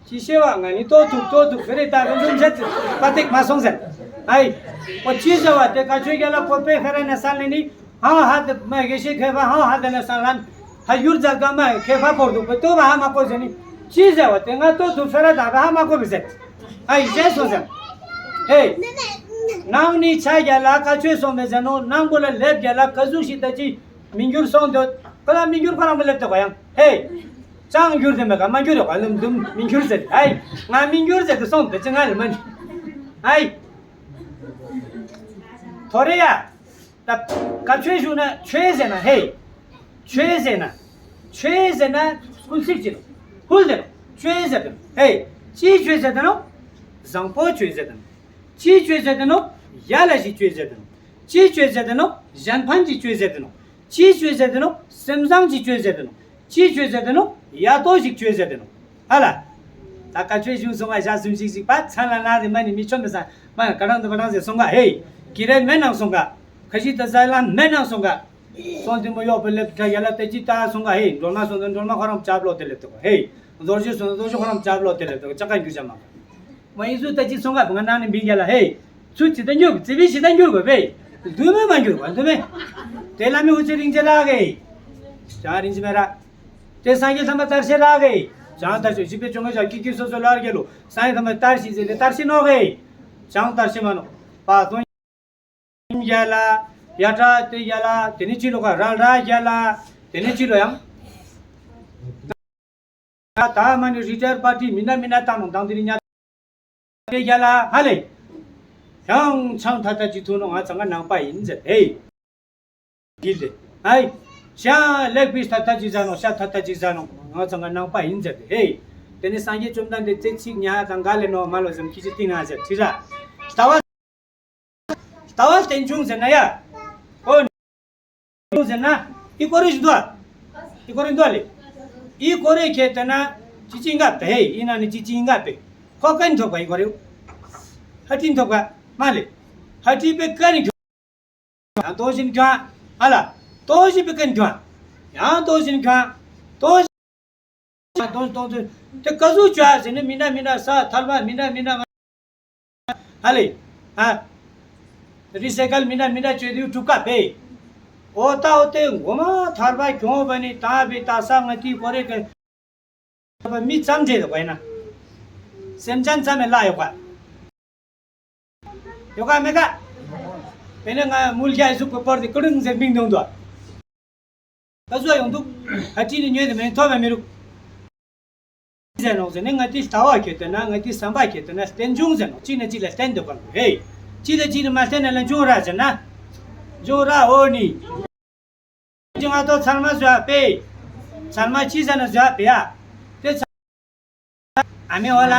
ཅི་ཤེས་བ་ང་ནི་ལྟོ་ཐུག་ལྟོ་ཐུག་ཕེ་རེ་ད་རུང་རུང་ཆད་པ་ཏེག་མ་སོང་ཟེར། ཨའི། ཨོ་ཅི་ཟེར་བ་དེ་ཀ་ཆོས་རྒྱ་ལ་ཕོ་པེ་ཕེ་ར་ན་སང་ལེ་ནི་ཧང་ཧ་དེ་མ་གེ་ཤེས་ཁེ་ཕ་ཧང་ཧ་དེ་ན་སང་ལན་ཧ་ཡུར་ཛར་ག་མ་ཁེ་ཕ་པོར་དུ་པེ་ལྟོ་བ་ཧ་མ་གོ་ཟེར་ནི། ཅི་ཟེར་བ་དེ་ང་ལྟོ་ཐུག་ཕེ་ར་ད་བ་ཧ་མ་གོ་བི་ཟེར། ཨའི་ཟེར་སོང་ཟེར། ཧེ། ནང་ནི་ཆ་རྒྱ་ལ་ཀ་ཆོས་སོང་བེ་ཟེར་ནོ་ནང་པོ་ལ་ལེབ་རྒྱ་ལ་ཀ་ཟུག་ཤི་ད་ཅི་མི་འགྱུར་སོང་དོ་ཁོ་ལ་མི་འགྱུར་ཁོ་རང་པོ་ལེབ་དོ་ག་ཡང་ཧེ། ཅང་འགྱུར་དེ་མེད་ག་མ་འགྱུར་རེ་ག་ལུམ་དུམ་མི་འགྱུར་ཟེར་ཨའི། ང་མི་འགྱུར་ཟེར་དེ་སོང་དེ་ཅི་ང་ལ་མ་འགྱུར་ཨའི། ཐོ་རེ་ཡ། ད་ཀ་ཆོས་ཞུ་ན་ཆོས་ཟེར་ན་ཧེ། ཆོས་ཟེར་ན། ཆོས་ཟེར་ན་ཀུན་གཟིགས་ཅི་ནོ། ཧུལ་ཟེར་ནོ། ཆོས་ཟེར་དེ་ནོ་ཧེ། ཅི་ཆོས་ཟེར་དེ་ནོ། བཟང་པོ་ཆོས་ཟེར་དེ་ནོ། ཅི་ཆོས་ཟེར་དེ་ནོ། ཡ་ལ་ཞིག་ཆོས་ཟེར་དེ་ནོ། ཅི་ཆོས་ཟེར་དེ་ནོ། གཞན་ཕན་གྱི་ཆོས་ཟེར་དེ་ནོ། ཅི་ཆོས་ཟེར་དེ་ནོ། སེམས་བཟང་གི་ཆོས་ཟེར་དེ་ནོ། ཅི་ཆོས་ཟེར་དེ་ནོ། ཡ་ཏོ་ཞིག་ཆོས་ཟེར་དེ་ནོ། ཧ་ལ། ད་ཀ་ཆོས་ཞུ་སོང་བ་ཞག་གསུམ་ཞིག་ཞིག་པ་ཚང་ལ་ན་དེ་མ་ནི་མི་ཆོ་མི་ས་མ་ཀ་རང་དུ་བ་རང་ཟེར་སོང་ག་ཧེ། ཀི་རེ་མེ་ནང་སོང་ག་ཁ་ཤི་ད་ཟ་ལ་མེ་ནང་སོང་ག་སོང་དེ་མོ་ཡོག་པོ་ལེབ་ད་ཡ་ལ་ཏེ་ཅི་ད་སོང་ག་ཧེ། འགྲོ་མ་སོང་དུ་འགྲོ་མ་ཁོ་རང་ཅབ་ལོ་དེ་ལེབ་དོ་ཧེ། རྡོ་རྗེ་སོང་དུ་རྡོ་རྗེ་ཁོ་རང་ཅབ་ལོ་དེ་ལེབ་དོ་ཅ་ཀ་འགྱུར་ཅ་མ། མ་ཡིན་ཚུལ་ལྟ་ཅི་སོང་ག་བུ་ང་ནང་ནས་འབིན་རྒྱ་ལ་ཧེ། ཚུལ་ཇི་ལྟར་འགྱུར་དགོས་ཙི་བི་ཇི་ལྟར་འགྱུར་དགོས་པས། འདུན་མེད་མ་འགྱུར་བ་འདུན་མེད། དེ་ལ་མི་འུ་ཚོ་རིང་ཆེ་རག་གེ། ཅང་རིང་ཆེ་མེ་ར། དེ་སངས་རྒྱས་ཐ་མ་ལྟར་ཤེས་རག་གེ། ཅང་ལྟར་ཤེས་བཞི་པའི་བཅོ་ལྔ་ཞག་ཀི་ཀི་སོ་སོ་ལར་གེ་ལོ་སངས་རྒྱས་ཐ་མ་ལྟར་ཤེས་ཟེར་ལེ་ལྟར་ཤེས་ནོ་གེ། ཅང་ལྟར་ཤེས་མ་ནོ། པ་དོན། ཡ་ལ། ཡ་ཏྲ་དེ་ཡ་ལ་དེ་ནི་ཅི་ལོ་ག་ར་ར་ཡ་ལ། དེ་ནི་ཅི་ལོ་ཡང་། ད་མ་ནི་རི་ཊ་ཡར་པར་ཊི་མི་འདྲ་མི་འདྲ་བཏང་ནོ་དང་དེ་རིང་ཉ་དེ་རྒྱ་ལ་ཧ་ལེ། ཡང་ཆང་ཐ་ཐ་ཅིག་འཐུང་ནོ་ང་ཚང་ག་ནང་པ་ཡིན་ཟེར་ཧེ། གིལ་ཏེ་ཧའི། ཤ་ལེག་པིས་ཐ་ཐ་ཅིག་ཟ་ནོ་ཤ་ཐ་ཐ་ཅིག་ཟ་ནོ་ང་ཚང་ག་ནང་པ་ཡིན་ཟེར་ཧེ། དེ་ནི་སངས་རྒྱས་བཅོམ་ལྡན་འདས་ཚེ་གཅིག་ཉ་དང་ག་ལེ་ནོ་མ་ལོ་ཟེར་ཁྱི་ཅི་ཏི་ང་ཟེར་ཁྲི་ར། ལྟ་བ། ལྟ་བ་རྟེན་འབྱུང་ཟེར་ན་ཡ། ཨོ། ཟེར་ན། ཨི་ཀོ་རི་ཞིག་འདུག་ཨ། ཨི་ཀོ་རི་འདུག་ཨ་ལེ། ཨི་ཀོ་རི་ཁྱེད་ལྟ་ན། ཅི་ཅི་ང་པེ་ཧེ་ཨི་ན་ནི་ཅི་ཅི་ང་པེ། ཁོ་ཀན་ཐོབ་ག་ཨི་ཀོ་རི། ཧ་ཏི་ཐོབ་ག་མ་ལེ། ཧ་ཏི་པེ་ཀན་ཁྱོ། ཡང་ཏོ་བཞིན་ཁྱོ། ཧ་ལ། ཏོ་བཞིན་པེ་ཀན་ཁྱོ། ཡང་ཏོ་བཞིན་ཁྱོ། ཏོ། གཏོང་གཏོང་དུས་དེ་ཀ་ཟུག་བྱ་ཟེར་ནས་མི་འདྲ་མི་འདྲ་ས་ཐལ་བ་མི་འདྲ་མི་འདྲ་ཧ་ལེ། ཧ། རི་སེ་ཀལ་མི་འདྲ་མི་འདྲ་བྱེད་དུས་གྲུ་ཁ་པེ། ཨོ་ཏ་ཨོ་ཏེ་ངོ་མ་ཐལ་བ་གྱོང་བ་ནི་ད་བི་ད་ས་ང་ཏི་གོ་རེ་ཀ་མི་ཙམ་བྱེད་དུ་བས་ན། སེམས་ཅན་ཙམ་མེ་ལ་ཡོད་ག་ཡོད་ག་མེད་ག་དེ་ནས་ང་མུལ་རྒྱ་ཡི་གཟུགས་པོ་པར་དེ་ཀུ་རིང་ཟེར་མིང་འདོན་དུ། ད་གཟོད་ཡོང་འདུག་ཧ་ཏི་ནི་ཉོས་དེ་མེད་ཐོབ་པ་མི་རུག་ཟེར་ནོག་ཟེར་ནས་ང་ཏི་ལྟ་བ་ཁྱེད་དེ་ན་ང་ཏི་བསམ་པ་ཁྱེད་དེ་ན་རྟེན་འབྱུང་ཟེར་ནོག་གཅིག་ནས་གཅིག་ལ་བརྟེན་འདོད་པ་ནོག་ཧེ། གཅིག་ལ་གཅིག་ལ་མ་བརྟེན་ན་ལ་འབྱུང་ར་ཟེར་ན། འབྱུང་ར་འོ་ནི། ཅི་ང་ཏོ་ཚར་མ་བཟོ་ཡ་པེ། ཚར་མ་ཅི་ཟ་ན་བཟོ་ཡ་པེ་ཡ། དེ་ཚ། ཨ་མེ་འོ་ལ།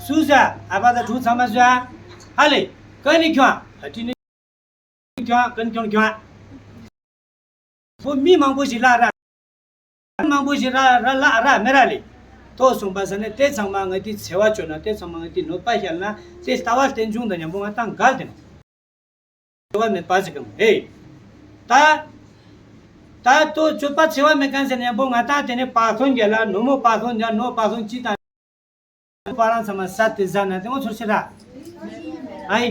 སུ་ཟ། ཨ་ཕ་ད་གྲུ་ཚར་མ་བཟོ་ཡ། ཧ་ལེ། ཀ་ནི་ཁྱོ། ཧ་ཏི་ནི། ཁྱོ། ཀ་ནི་ཁྱོ་ཁྱོ། བུ་མི་མང་པོ་ཞིག་ལ་ར། མང་པོ་ཞིག་ར་ར་ལ་ར་མེ་ར་ལེ། ཏོ་གསུངས་པ་ཟ་ནས་དེ་ཚང་མ་ང་ཏི་འཚེ་བ་བཅོས་ན་དེ་ཚང་མ་ང་ཏི་གནོད་པ་བསྐྱལ་ན་དེ་ལྟ་བ་རྟེན་འབྱུང་དང་མཉམ་པོ་ང་ཏང་འགལ་དེ་ནོག་འཚེ་བ་མེད་པ་ཟེར་གི་མ་རེད། ད་ད་ལྟོ་སྤྱོད་པ་འཚེ་བ་མེད་མཁན་ཟེར་ན་ཡང་པོ་ང་ཏང་དེ་ནས་པ་ཐོན་རྒྱ་ལ་ནོ་མོ་པ་ཐོན་རྒྱ་ནོ་པ་ཐོན་ཅི་དང་པ་རང་ཚང་མ་ས་དེ་ཟ་ན་དེ་ངོ་ཚོར་ཤེས་ར། ཨའི།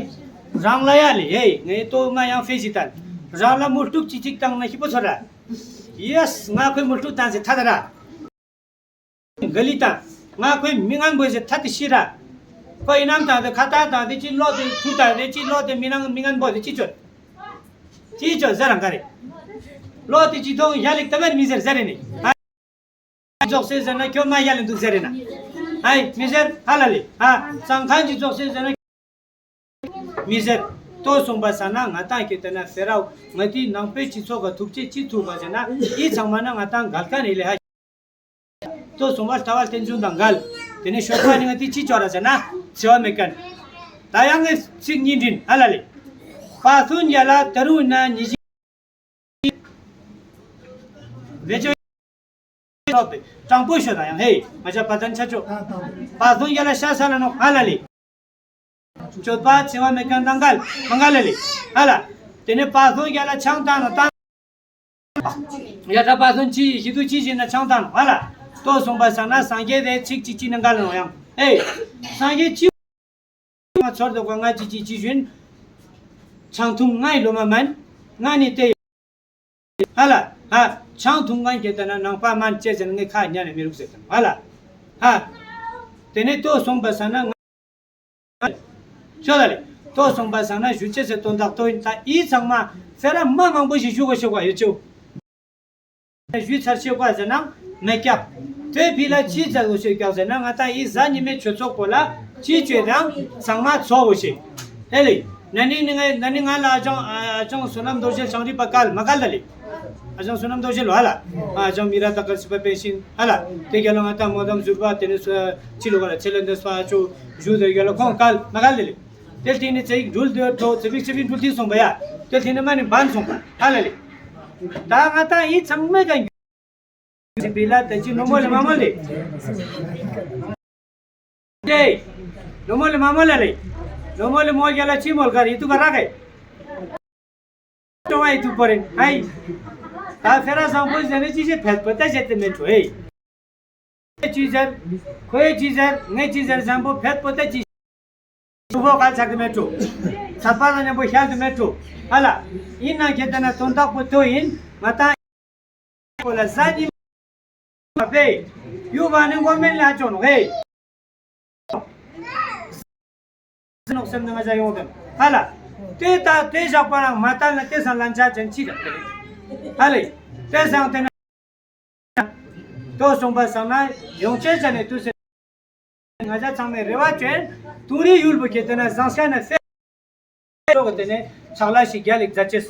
རང་ལ་ཡ་ལེ་ཧེ་ངའི་ལྟོ་མ་ཡང་ཕེ་ཞིག་དང་རང་ལ་མོ་ལྟུག་ཅི་ཅིག་བཏང་ན་ཤི་པོ་ཚོར་ར། ཡེས་ང་ཁོའི་མོ་ལྟུག་བཏང་ཟེར་ཐ་ད་ར། ག་ལི་དང་། ང་ཁོའི་མི་ངན་པོ་ཟེར་ཐ་དེ་ཤི་ར། ཁོ་ཡིན་ནམ་དང་དེ་ཁ་ཏ་དང་དེ་ཅི་ལོ་དེ་ཐུ་དང་དེ་ཅི་ལོ་དེ་མི་ནང་མི་ངན་པོ་དེ་ཅི་ཆོད། ཅི་ཆོད་ཟེར་རང་ག་རེ། ལོ་དེ་ཅི་ཐོང་ཡ་ལིག་ཏ་མེར་མི་ཟེར་ཟེར་རེ་ནི། ཨ་རྫོགས་སེ་ཟེར་ན་ཁྱོད་མ་ཡ་ལེ་འདུག་ཟེར་རེ་ན། ཨའི་མི་ཟེར་ཧ་ལ་ལི་ཨ་ཙང་ཁང་གི་རྫོགས་སེ་ཟེར་ན། མི་ཟེར། ལྟོ་སོང་པ་ས་ན་ང་ཏང་གི་ལྟ་ན་ཧྥེ་རའོ་ང་ཏི་ནང་པའི་སྤྱི་ཚོགས་ག་ཐུག་ཅེ་ཅི་ཐུག་ག་ཟེར་ན་ཨི་ཚང་མ་ན་ང་ཏང་འགལ་ཁ་ནི་ལེ་ཧ། ལྟོ་སོང་པ་ལྟ་བ་བསྟན་འཛིན་དང་འགལ། དེ་ནས་ཤོག་པ་ནི་ང་ཏི་ཅི་ཅོ་ར་ཟེར་ན་འཚེ་བ་མེད་མཁན། ད་ཡང་ངས་ཚིག་གཉིས་འདྲིན་ཧ་ལ་ལེ། པ་སུན་ཡ་ལ་ད་རུང་ན་ཉི་ཤི། བེ་ཅོ། དྲང་པོ་ཤོད་དང་ཡང་ཧེ་ང་ཅག་པ་ཐན་ཆ་ཆོ། པ་སུན་ཡ་ལ་ཤ་ས་ལ་ནོ་ཧ་ལ་ལེ། སྤྱོད་པ་འཚེ་བ་མེད་མཁན་དང་འགལ་མ་འགལ་ལ་ལེ། ཧ་ལ། དེ་ནས་པ་སུན་ཡ་ལ་ཆང་བཏང་ནོ་བཏང་། ཡ་ད་པ་སུན་ཅི་ཞི་དུ་ཅི་ཞིག་ན་ཆང་བཏང་ནོ་ཧ་ལ། ལྟོ་སོང་པ་སང་ན་སངས་རྒྱས་དེ་ཚིག་ཅི་ཅི་ན་འགལ་ནོ་ཡང་ཧེ། སངས་རྒྱས་ཅི། ང་ཚོར་དུ་གོ་ང་ཅི་ཅི་ཅི་བཞིན། ཆང་འཐུང་ངའི་ལོ་མ་མན། ང་ནི་དེ། ཧ་ལ། ཧ། ཆང་འཐུང་ངན་གྱི་ལྟ་ན་ནང་པ་མན་ཅེ་ཟེར་ངའི་ཁ་ཉན་ནས་མི་རུག་ཟེར་དང་ཧ་ལ། ཧ། དེ་ནས་ལྟོ་སོང་པ་སང་ན་ང་། ཤོད་ལ་ལེ། ལྟོ་སོང་པ་སང་ན་ཞུ་ཅེ་ཟེར་དོན་དག་ཏོ་ཡིན་ད་ཨི་ཚང་མ་ཧྥེ་ར་མ་མང་པོ་ཞིག་ཞུ་གོ་ཤེས་གོ་ཡོད་ཅེའོ། ཞུས་ཚར་ཤེས་པ་ཟེར་ན་མེ་སྐྱབས། དེ་ཕི་ལ་ཅི་ཚར་གོ་ཤེས་སྐྱབས་ཟེར་ན་ང་ད་ཡི་གཟའ་ཉི་མའི་ཆོས་ཚོགས་པོ་ལ་ཅི་བཅོས་དང་ཚང་མ་ཚོགས་གོ་ཤེས། ཨེ་ལེ། ན་ནིང་ནི་ང་ན་ནིང་ང་ལ་ཨ་ཅང་ཨ་ཅང་བསོད་ནམས་རྡོ་རྗེ་ཞང་རི་པ་ཀལ་མ་ཀལ་ད་ལེ། ཨ་ཅང་བསོད་ནམས་རྡོ་རྗེ་ལོ་ཧ་ལ། ཨ་ཅང་མི་ར་ད་ཀ་སི་པ་པེ་ཤིན་ཧ་ལ། དེ་རྒྱ་ལོ་ང་ད་མོ་དམ་ཟུར་པ་དེ་ནི་སུ་ཅི་ལོ་ག་ལ་ཚེ་ལེན་དེ་སུ་ཨ་ཅུ་ཞུ་དེ་རྒྱ་ལོ་ཁོང་ཀལ་མ་ཀལ་ད་ལེ། དེ་ལྟེ་ནི་ཚེ་ཡིག་འགྲུལ་དེ་ཐོ་ཚེ་བིག་ཚེ་བིག་འགྲུལ་དེ་སོང་པ་ཡ། དེ་ལྟེ་ནི་མ་ནི་བན་སོང་པ་ཧ་ལ་ལེ། ད་ང་ད་ཡི་ཚང་མེ་ག་ཅིག་བི་ལ་དེ་ཅི་ནོ་མོ་ལེ་མ་མོ་ལེ། ལེ། ནོ་མོ་ལེ་མ་མོ་ལེ་ལེ། ནོ་མོ་ལེ་མོ་རྒྱ་ལ་ཅི་མོལ་ག་རི་ཏུ་ག་ར་གེ། ཏོ་ཨའི་ཏུ་པོ་རེ་ཨའི། ད་ཕེ་ར་བཟང་པོ་ཟེར་ནས་ཅི་ཞེ་ཕེད་པོ་ད་ཞེ་དེ་མེད་འགྲོ་ཨེ། ཅི་ཟེར། ཁོས་ཅི་ཟེར་ངས་ཅི་ཟེར་བཟང་པོ་ཕེད་པོ་ད་ཅི། ཕྲུ་གུ་ག་ཚ་གི་མེད་འགྲོ། ཚ་པ་ལ་མཉམ་པོ་ཤ་གི་མེད་འགྲོ། ཧ་ལ། ཡིན་ན་ཁྱེད་ལྟ་ན་དོན་དག་པོ་ཏོ་ཡིན་ང་ད། ཁོ་ལ་ཟ་ཉི་མ་པེ། ཡུ་བ་ནི་མགོ་མེད་ལ་ཅོ་ནོ་ཧེ། ཟ་ནོག་སེམས་ནི་ང་ཟ་ཡོང་དེ་ཧ་ལ། དེ་ལྟ་དེ་བཞག་པ་རང་མ་ལྟ་ན་དེ་སང་ལན་ཆ་ཅན་ཅི་ར། ཧ་ལེ། དེ་སང་དེ་ན། ལྟོ་སོང་པ་སང་ན་ཡོང་ཆེན་ཆ་ནས་དུས་སེ། ང་ཅག་ཚང་མས་རེ་བ་བཅོལ། དུང་རི་ཡུལ་བུ་ཁྱེད་དེ་ན་བཟང་ཤ་ན་ཕེ། ཤོག་གི་དེ་ནས་ཕྱག་ལ་ཞིག་རྒྱ་ལིག་མཛད་ཅེས།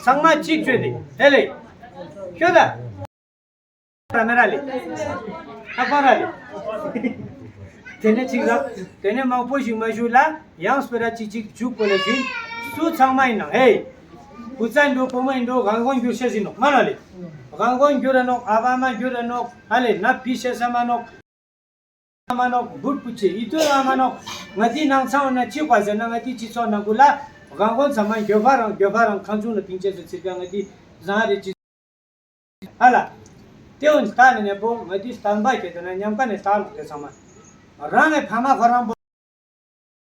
ཚང་མ་གཅིག་བཅོས་ཏེ་དེ་ལས། ཁྱོད་ད། ར་མེ་ར་ལེ། ཨ་པ་ར་ལེ། དེ་ནས་གཅིག་ར། དེ་ནས་མང་པོ་ཞིག་མ་ཞུ་ལ་ཡང་སྤེ་ར་གཅིག་གཅིག་འཇུག་པོ་ལ་ཞུ། སུ་ཚང་མ་ཡིན་ནང་ཧེ། བུ་ཚ་འགྲོ་བུ་མོ་ཡིན་འགྲོ་གང་གོན་འགྱུར་ཤེས་ཡིན་ནོག་མ་ལ་ལེ། གང་གོན་འགྱུར་ར་ནོག་ཨ་བ་མ་འགྱུར་ར་ནོག་ཧ་ལེ་ན་བི་ཤེས་ས་མ་ནོག་མ་ནོག་འབུར་པུ་ཆེ་ཡིད་དོན་ཡང་མ་ནོག་ང་དེའི་ནང་ཚང་ན་ཅི་གོ་ཟེར་ན་ང་དེའི་སྤྱི་ཚོགས་ནང་ཁུལ་ལ་གང་གོན་ཚང་མ་འགྱོད་པ་རང་འགྱོད་པ་རང་ཁང་ཆུང་ལ་ཕིང་ཆེ་སུ་ཚིར་ཀ་ང་དེའི་བཟང་རེ་ཅི་ཧ་ལ། དེ་འོན་ལྟ་ནས་ནས་པོ་ང་དེའི་བསྟན་པ་ཁྱེད་དོ་ན་ཉམས་ཀ་ནས་ལྟ་ལུགས་དེ་ཚང་མ་རང་གི་ཕ་མ་ཁོ་རང་པོ་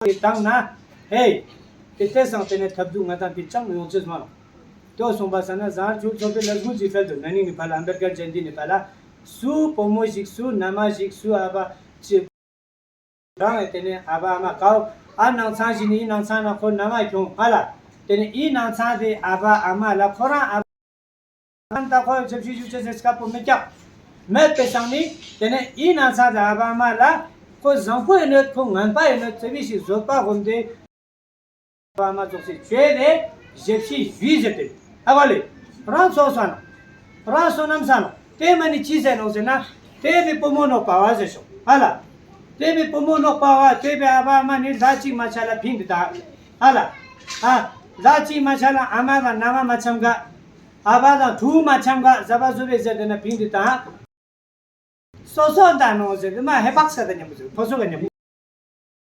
དེ་བཏང་ན་ཧེ་དེ་ལྟས་སང་དེ་ནས་ཐབས་སྡུག་ང་དང་དེ་ཅང་ཡོང་ཅེས་མ་ནོག་ལྟོ་སོང་པ་ས་ན་བཟང་ཆུ་ཚོགས་པའི་ལས་འགུལ་ཅིག་འཕེལ་དུ་ན་ནིང་ནི་ཕ་ལ་ཨམ་བེར་ཀར་ཇན་དི་ནི་ཕ་ལ་སུ་བུ་མོ་ཞིག་སུ་ན་མ་ཞིག་སུ་ཨ་ཕ་ཅི། རང་ངས་དེ་ནས་ཨ་ཕ་ཨ་མ་ཀའོ་ཨ་ནང་ཚང་ཞིག་ནི་ཨི་ནང་ཚང་ན་ཁོ་ན་མ་གྱོང་ཧ་ལ། དེ་ནས་ཨི་ནང་ཚང་དེ་ཨ་ཕ་ཨ་མ་ལ་ཁོ་རང་ཨ་ཕ་ད་ཁོ་ཞབས་ཕྱི་ཞུ་ཅེས་ཟེར་སྐབས་པོ་མི་སྐྱབས་མེད་པའི་སང་ནི་དེ་ནས་ཨི་ནང་ཚང་དེ་ཨ་ཕ་ཨ་མ་ལ་ཁོ་བཟང་པོ་ཡིན་ནོད་ཁོ་ངན་པ་ཡིན་ནོད་ཙེ་བི་ཞིག་བཟོད་པ་སྒོམ་དེ། བ་མ་རྫོགས་སེ་བཅོས་ཏེ་ཞབས་ཕྱི་ཞུས་ཟེར་ཏེ་ཨ་ག་ལེ། རང་ཚོགས་ས་ནོ། རང་བསོད་ནམས་ས་ནོ། དེ་མ་ནི་ཅི་ཟེར་ནོ་ཟེར་ན། དེ་བའི་བུ་མོ་ནོག་པ་བ་ཟེར་ཤོག་ཨ་ལ། དེ་བའི་བུ་མོ་ནོག་པ་བ་དེ་བའི་ཨ་བ་ཨ་མ་ནི་ལ་གཅིག་མ་ཆ་ལ་ཕིང་དུ་ད་ཨ་ལ། ཨ། ལ་གཅིག་མ་ཆ་ལ་ཨ་མ་དང་ན་མ་མ་འཆམ་ག་ཨ་བ་དང་གྲུ་མ་འཆམ་ག་ཟ་བ་བཟོ་བའི་ཟེར་དེ་ན་ཕིང་དུ་ད། སོ་སོ་ད་ནོ་ཟེར་དེ་མ་ཧེ་པག་ས་ད་ཉམ་པོ་ཟེར་ཕོ་སོ་ག་ཉམ་པོ།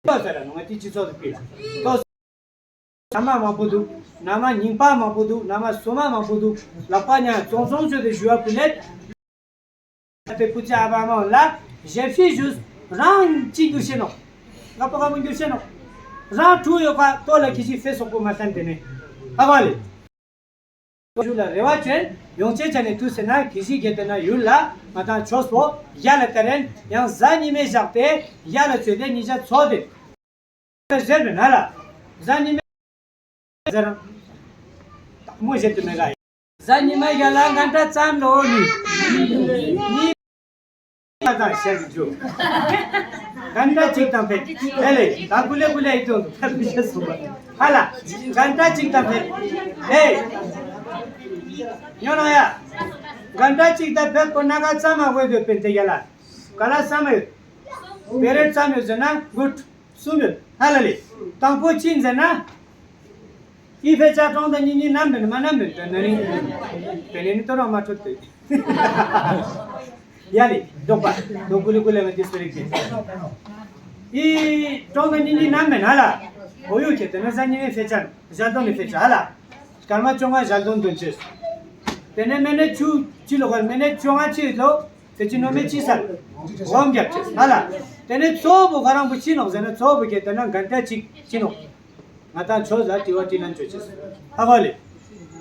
ཏོ་ཟེར་ར་ནོ་ང་ཏི་སྤྱི་ཚོགས་སུ་ཕི་ལ་ཏོ། ཚང་མ་མང་པོ་འདུག་ནང་མ་རྙིང་པ་མང་པོ་འདུག་ནང་མ་སོ་མ་མང་པོ་འདུག་ལག་པ་ཉག་ཙོང་ཙོང་བྱོས་ཏེ་ཞུ་བ་ཕུལ་ལེ། པའི་སྐུ་ཚེ་ཨ་བ་མ་ལ་ཞབས་ཕྱི་ཞུས། རང་གཅིག་འགྱུར་ཤེས་ནོ། ང་པོ་ཁ་མོ་འགྱུར་ཤེས་ནོ། རང་ཕྲུ་ཡོད་ཁ་ལྟོ་ལ་ཁྱི་ཞིག་ཕེ་སོག་པོ་མ་བསྟན་དེ་ནས་ཨ་བ་ལེ། ཞུ་ལ་རེ་བ་ཅན་ཡོང་ཆེ་ཆ་ནས་དུས་ཟེར་ན་གི་ཞིག་གེ་དེ་ན་ཡུལ་ལ་ང་དང་ཆོས་པོ་ཡ་ལ་ལྟ་རན་ཡང་གཟའ་ཉི་མའི་ཞག་དེ་ཡ་ལ་ཚོད་དེ་ཉི་ཤ་ཚོ་དེ། ཟེར་བས་ན་ལ། གཟའ་ཉི་མའི་ཟེར། མོ་བཞེད་དུ་མེད་ག་གཟའ་ཉི་མ་ཡ་ལ་ག་འདྲ་ཙམ་ལོ་ནི། ནི། ད་ད་ཤར་རྒྱུ། ག་འདྲ་ཅིག་དང་ཕེབས། ཧེ་ལེ། ད་ཀུ་ལེ་ཀུ་ལེ་ཡི་དོན་དུ་ཕེབས་མི་ཤེས་སོང་བ། ཧ་ལ། ག་འདྲ་ཅིག་དང་ཕེབས། ཧེ། ཉོ་ན་ཡ། ག་འདྲ་ཅིག་དང་ཕེབས་པོ་ན་ག་ཙམ་མ་དགོས་དུ་པེན་ཏེ་ཡ་ལ། ག་ལ་ཙམ་ཡོད། པེ་རེད་ཙམ་ཡོད་ཟེར་ན་གུད། གསུམ་ཡོད། ཧ་ལ་ལེ། དང་པོ་ཅི་ཟེར་ན། ཨི་ཕེ་ཅ་ཀྲོང་དང་གཉིས་གཉིས་ནམ་མེད་མ་ནམ་མེད་དེ་ནི། དེ་ནི་ནི་ཏོ་རང་མ་ཁྲོད་དེ། ཡ་ལེ། འདོག་པ། འདོག་ཀུ་ལི་ཀུ་ལི་ང་དེ་སུ་རིག་གི། ཨི་ཀྲོང་དང་གཉིས་གཉིས་ནམ་མེད་ན་ལ། འོ་ཡོད་ཁྱེད་དེ་ནི་ས་གཉིས་ནི་ཕེ་ཅ། ཞལ་དོན་ནི་ཕེ་ཅ་ཧ་ལ། སྐར་མ་བཅོ་ལྔ་ཞལ་དོན་དོན་ཆེ། དེ་ནས་མེ་ནེ་བཅུ་ཅི་ལོ་གར་མེ་ནེ་བཅོ་ལྔ་ཅི་ལོ། དེ་ཅི་ནོ་མེ་ཅི་སར། འོམ་རྒྱབ་ཅེས་ཧ་ལ། དེ་ནས་གཙོ་བོ་ག་རང་བུ་ཅི་ནོག་ཟེར་ན་གཙོ་བོ་གེ་དེ་ན་གན་ཏ་ཅིག་ཅི་ནོག་ང་དང་ཆོས་ལ་དྲི་བ་དྲི་ལན་བཅོ་ཅེས། ཧ་བ་ལེ།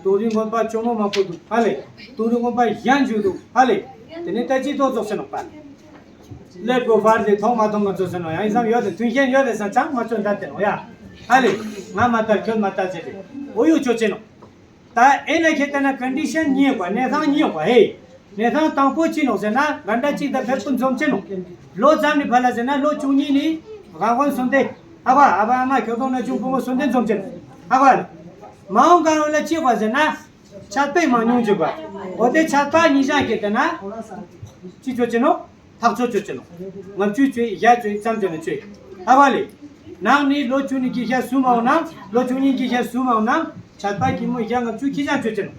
དུང་རི་སྔོན་པ་ཅོ་མོ་མང་པོ་འདུག་ཧ་ལེ། དུང་རི་སྔོན་པ་གཞན་འཇུ་འདུག་ཧ་ལེ། དེ་ནས་ད་ཅི་ཏོ་རྫོགས་ཟེར་ནོག་པ། ཀླད་པོ་བར་དེ་མཐོང་མ་མཐོང་ང་ཚོ་ཟེར་ནོག་ཡང་ཡིན་ཙམ་ཡོད་དེ་མཐུན་རྐྱེན་ཡོད་དེ་ས་ཅང་མ་ཅོ་འདྲ་དེ་ནོག་ཡ། ཧ་ལེ། ང་མ་ལྟར་ཁྱོད་མ་ལྟར་ཟེར་ཏེ། འོ་ཡོད་ཅོ་ཅེས་ནོག་ད་ཨེ་ན་ཁྱེད་ལྟ་ན་ཀོན་ཌི་ཤན་གཉིས་ཡོད་པ་གནས་སྟངས་གཉིས་ཡོད་པ་ཧེ། གནས་སྟངས་དང་པོ་ཅི་ནོག་ཟེར་ན་ག་འདྲ་ཅིག་དང་ཕེབས་པོ་འཛོམས་ཅེས་ནོག་ལོ་ཙམ་ནི་ཕ་ལ་ཟེར་ན་ལོ་བཅུ་གཉིས་ནི་གང་གོན་སོན་ཏེ། ཨ་ཕ་ཨ་ཕ་ཨ་མ་ཁྱོད་དོང་ན་ཆུང་ཕོ་མོ་སོན་ཏེ་འཛོམས་ཅེས་ནོག་ཨ་ཕ་ལ། མ་འོང་གང་ལ་ཅི་གོ་ཟེར་ན། ཆད་པའི་མང་ཉུང་ཅིག་གོ་འོ་དེ་ཆད་པ་ཉིན་ཞག་གི་དེ་ན། ཅི་ཆོ་ཅེས་ནོག་ཐག་ཆོད་ཆོད་ཅེས་ནོག་ལྔ་བཅུ་ཆོད་བཞི་ཆོད་ཙམ་ཆོད་ན་ཆོད། ཨ་བ་ལེ། ནང་ནི་ལོ་བཅུ་ནི་གི་ཤ་སུ་མ་འོང་ན་ལོ་བཅུ་གཉིས་གི་ཤ་སུ་མ་འོང་ན་ཆད་པ་གི་མོ་བཞི་ལྔ་བཅུ་ཁྱི་ཅང་ཆོད་ཅེས་ནོག་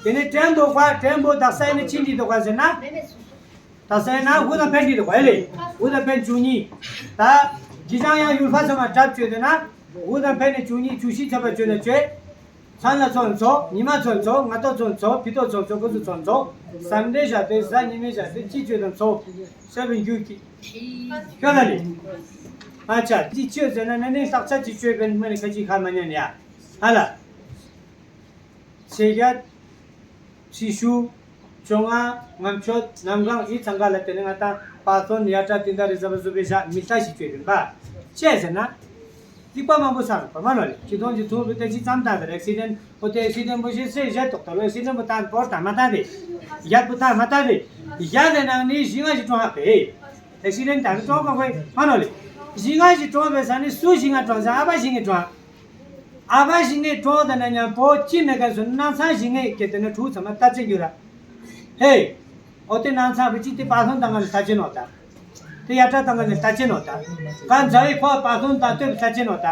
དེ་ནས་དྲན་འདོག་པ་དྲན་པོ་དག་ས་ཡིན་ན་ཕྱིན་འདི་འདོག་པ་ཟེར་ན། དག་ས་ཡིན་ན་འུ་དང་ཕན་འདི་འདོག་པ་ཨེ་ལེ། འུ་དང་ཕན་བཅུ་གཉིས། ད། གི་ཅང་ཡང་ཡུལ་ཕ་ཚང་མ་གྲབས་ཆོད་དེ་ན། འུ་དང་ཕན་ནི་བཅུ་གཉིས་བཅུ་བཞི་ཆད་པ་ཆོད་ན་ཆོད། ཚང་ལ་ཚོན་ཚོ། ཉི་མ་ཚོན་ཚོ། ང་ཏོ་ཚོན་ཚོ། ཕི་ཏོ་ཚོན་ཚོ། ཀུ་ཚུ་ཚོན་ཚོ། སམ་འདྲེ་བཞག་སྟེ་གཟའ་ཉི་མའི་བཞག་སྟེ་ཅི་བཅོས་དང་ཚོ། ཤ་བའི་རྒྱུད་ཀྱི། ཁྱོད་ལ་ལས། ཨ་ཅག་ཅི་བཅོས་ཟེར་ན་ན་ནིང་ལྟག་ཆ་ཅི་བཅོས་པའི་མི་ནི་ཁ་ཅིག་ཁ་མ་ཉན་ཡ། ཧ་ལ། ཚེས་བརྒྱད། ཚེས་བཅུ། བཅོ་ལྔ། ངམ་ཆོད་ནམ་གང་ཨི་ཚང་ག་ལ་དེ་ནི་ང་ཏང་པ་ཚོན་ཡ་ཏྲ་ཏིན་ད་རི་ཟ་བ་བཟོ་བའི་ཞག་མི་ལྟ་ཞིག་བཅོས་ཡིན་པ། ཅི་ཟེར་ན། རྩིག་པ་མང་པོ་ཚང་བ་མ་ནོ་ལེ། ཁྱི་ཐོང་གི་ཐུང་བུ་དེ་ཅི་ཙམ་ད་དེ་ཨེག་སི་ཌེན་ཨོ་དེ་ཨེག་སི་ཌེན་པོ་ཞེ་སེ་ཞེ་ཏོག་ཏོ་ལོ་ཨེག་སི་ཌེན་པོ་ཏང་པོར་ཏང་མ་ཏང་དེ། ཡག་པོ་ཏང་མ་ཏང་དེ། ཡག་ལས་ནང་ནི་ཞི་ང་ཞིག་ཀྲོང་ཧ་པེ། ཨེག་སི་ཌེན་ཏང་གི་ཀྲོང་གང་གོ་མ་ནོ་ལེ། ཞི་ང་ཞིག་ཀྲོང་པེ་ས་ནི་སུ་ཞི་ང་ཀྲོང་ས་ཨ་བ་ཞི་ང་ཀྲོང་། ཨ་བ་ཞི་ང་ཀྲོང་དེ་ན་ཉམ་པོ་ཅི་མེ་ག་སུ་ནང་ཚང་ཞི་ང་གེ་དེ་ན་ཕྲུ་ཚང་མ་ལྟ་ཅན་རྒྱུ་ར། ཧེ། ཨོ་དེ་ནང་ཚང་བི་ཅི་དེ་པ་ཐོན་དང་ང་ནི་ལྟ་ཅན་ནོ་ད། དེ་ཡ་ཏྲ་དང་ང་ནི་ལྟ་ཅན་ནོ་ད། ག་འཛའ་བའི་ཁོ་པ་ཐོན་དང་སྟོད་ལྟ་ཅན་ནོ་ད།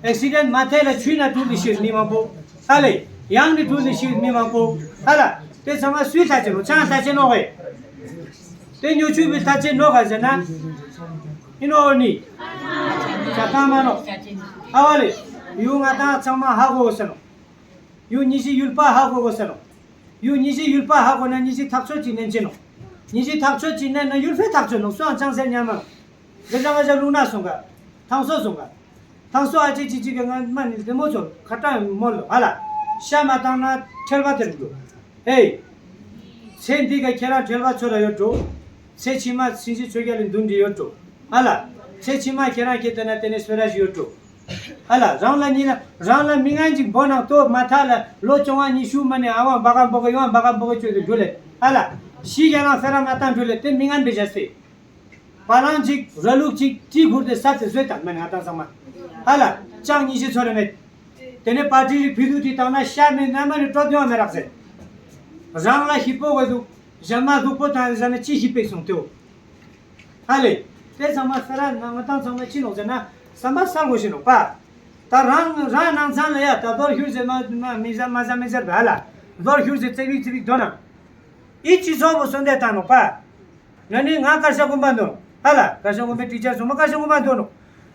ཨེག་སི་ཌེན་མ་ཐེ་ལ་ཆུ་ན་གྲུ་ལི་ཤིར་མི་མང་པོ། ཧ་ལེ། ཡང་ནི་གྲུ་ལི་ཤིར་མི་མང་པོ། ཧ་ལ། དེ་ཚང་མ་སུའི་ལྟ་ཅན་ནོ་ཅང་ལྟ་ཅན་ནོ་ཧེ། དེ་ཉོ་ཆུ་བི་ལྟ་ཅན་ནོ་ག་ཟེར་ན། ཨི་ནོ་ནི། ཅ་ཏང་མ་ནོ། ཨ་བ་ལེ། ཡུ་ང་ཏང་ཚང་མ་ཧ་གོ་ཟེར་ནོ། ཡུ་ཉི་ཤི་ཡུལ་པ་ཧ་གོ་གོ་ཟེར་ནོ། ཡུ་ཉི་ཤི་ཡུལ་པ་ཧ་གོ་ན་ཉི་ཤི་ཐག་ཆོད་ཅིག་ནན་ཅི་ནོ། ཉི་ཤི་ཐག་ཆོད་ཅིག་ནན་ན་ཡུལ་ཕེ་ཐག་ཆོད་ནོ་སོ་ཨང་ཅང་ཟེར་ཉམ་མ། རེ་ཅང་ཨ་ཅག་ལུང་ན་སོང་ག་ཐང་སོ་སོང་ག་ཐང་སོ་ཨ་ཅེ་ཅི་ཅི་ག་ང་མ་ནི་དེ་མོ་ཚོ་ཁ་ཏང་མོ་ལོ་ཧ་ལ། ཤ་མ་བཏང་ན་ཁྲེལ་བ་དེར་འགྲོ། ཧེ། ཚེ་འདི་ག་ཁྱེད་རང་ཁྲེལ་བ་ཚོ་ལ་ཡོད་འགྲོ། ཚེ་ཕྱི་མ་སྲིན་ཞི་ཆོས་རྒྱལ་ལ་འདུན་འདྲི་ཡོད་འགྲོ། ཧ་ལ། ཚེ་ཕྱི་མ་ཁྱེད་རང་ཁྱེད་ལྟ་ན་དེ་ནས་སྤེ་ར་ཞིག་ཡོད་འགྲོ། ཧ་ལ། རང་ལ་ཉིན་ལ་རང་ལ་མི་ངན་ཅིག་འབོ་ནང་ལྟོ་མ་ཐག་ལ་ལོ་བཅོ་ལྔ་ཉི་ཤུ་མ་ནས་ཨ་ཝང་བ་ག་འབོ་ག་ཡོང་བ་ག་འབོ་ག་བཅོས་ཏེ་འགྲོ་ལེ། ཧ་ལ། ཤི་རྒྱ་ལང་སྤེ་ར་མ་བཏང་འགྲོ་ལེ་དེ་མི་ངན་འབེ་བྱ་སེ། བ་ལང་ཅིག་ར་ལུག་ཅིག་ཏི་ཁུར་ཏེ་ས་དེ་བཟོས་དང་མ་ནས་ང་ཏང་ཚང་མ། ཧ་ལ། ཅང་ཉི་ཤུ་ཚོ་རེ་མེད། དེ་ནས་པ་ཏི་རི་ཕི་དུ་ཏི་བཏང་ན་ཤ་མེད་ན་མ་ནས་སྤྲོད་ཡོང་མེད་རག་ཟེར། རང་ལ་ཤི་པོ་ག་འདུག་ཞན་མ་སྡུག་པོ་དང་ཟ་ན་ཅི་ཞིག་པེག་སོང་ཏེའོ། ཧ་ལེ། དེ་ཚང་མ་ས་ར་ང་ང་ཏང་ཚང་མ་ཅི་ནོག་ཟེར་ན་བསམ་པ་གསལ་པོ་ཞིག་ནོག་པ། ད་རང་རང་ནང་ཚང་ལ་ཡ་ད་རྡོར་ཤུར་ཟེར་མ་མ་མི་ཟ་མ་ཟ་མི་ཟེར་བ་ཧ་ལ། རྡོར་ཤུར་ཟེར་ཙེ་བིག་ཙེ་བིག་དོ་ན། ཨི་ཅི་ཚོགས་པོ་སོན་དེ་བཏང་ནོག་པ། ང་ནི་ང་ཀར་ཤ་དགོན་པ་འདོན་ནོག་ཧ་ལ། ཀར་ཤ་དགོན་པའི་ཊི་ཆར་སོང་མ་ཀར་ཤ་དགོན་པ་འདོན་ནོག་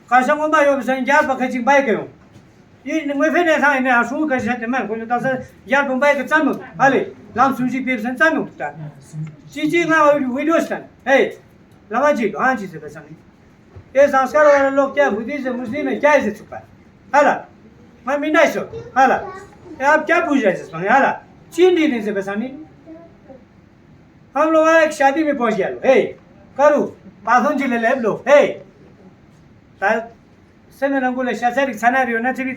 ཀར་ཤ་དགོན་པ་ཡོད་པ་སང་རྒྱ་པ་ཁ་ཅིག་བའི་ག་ཡོང་། ཡིན་ནི་དངོས་ཕན་གནས་ཚང་ཡིན་ནི་ཨ་སྲུང་ག་ཤ་དེ་མ་ཁོ་ཚོ་ད་ས་ཡར་དགོན་པའི་གི་རྩ་མོ་ཨ་ལེ་ལམ་སུམ་ཅུ་པའི་སན་རྩ་མོ་ད་ཅི་ཅི་ང་བི་ཌིའོ་སྟན་ཧེ་ལ་མ་ཅི་ལོ་ཨ་ཅི་ཟེར་བ་སང་ནི་ཨེ་སང་སྐར་བ་ལ་ལོག་ཀྱ་བུ་དི་ཟེར་མུ་སི་ལི་མ་ཀྱ་ཟེར་ཚུགས་པ་ཧ་ལ་ང་མི་འདྲ་ཤོ་ཧ་ལ་ཨེ་ཨ་ཀྱ་པུ་ཞ་ཟེར་སོང་ཧ་ལ་ཅི་འདི་ནི་ཟེར་བ་སང་ནི། हम लोग एक शादी में पहुंच गया लो हे करू पाथों जी ले ले लो हे ता समय रंगो ले शादी री छाना रियो ना तेरी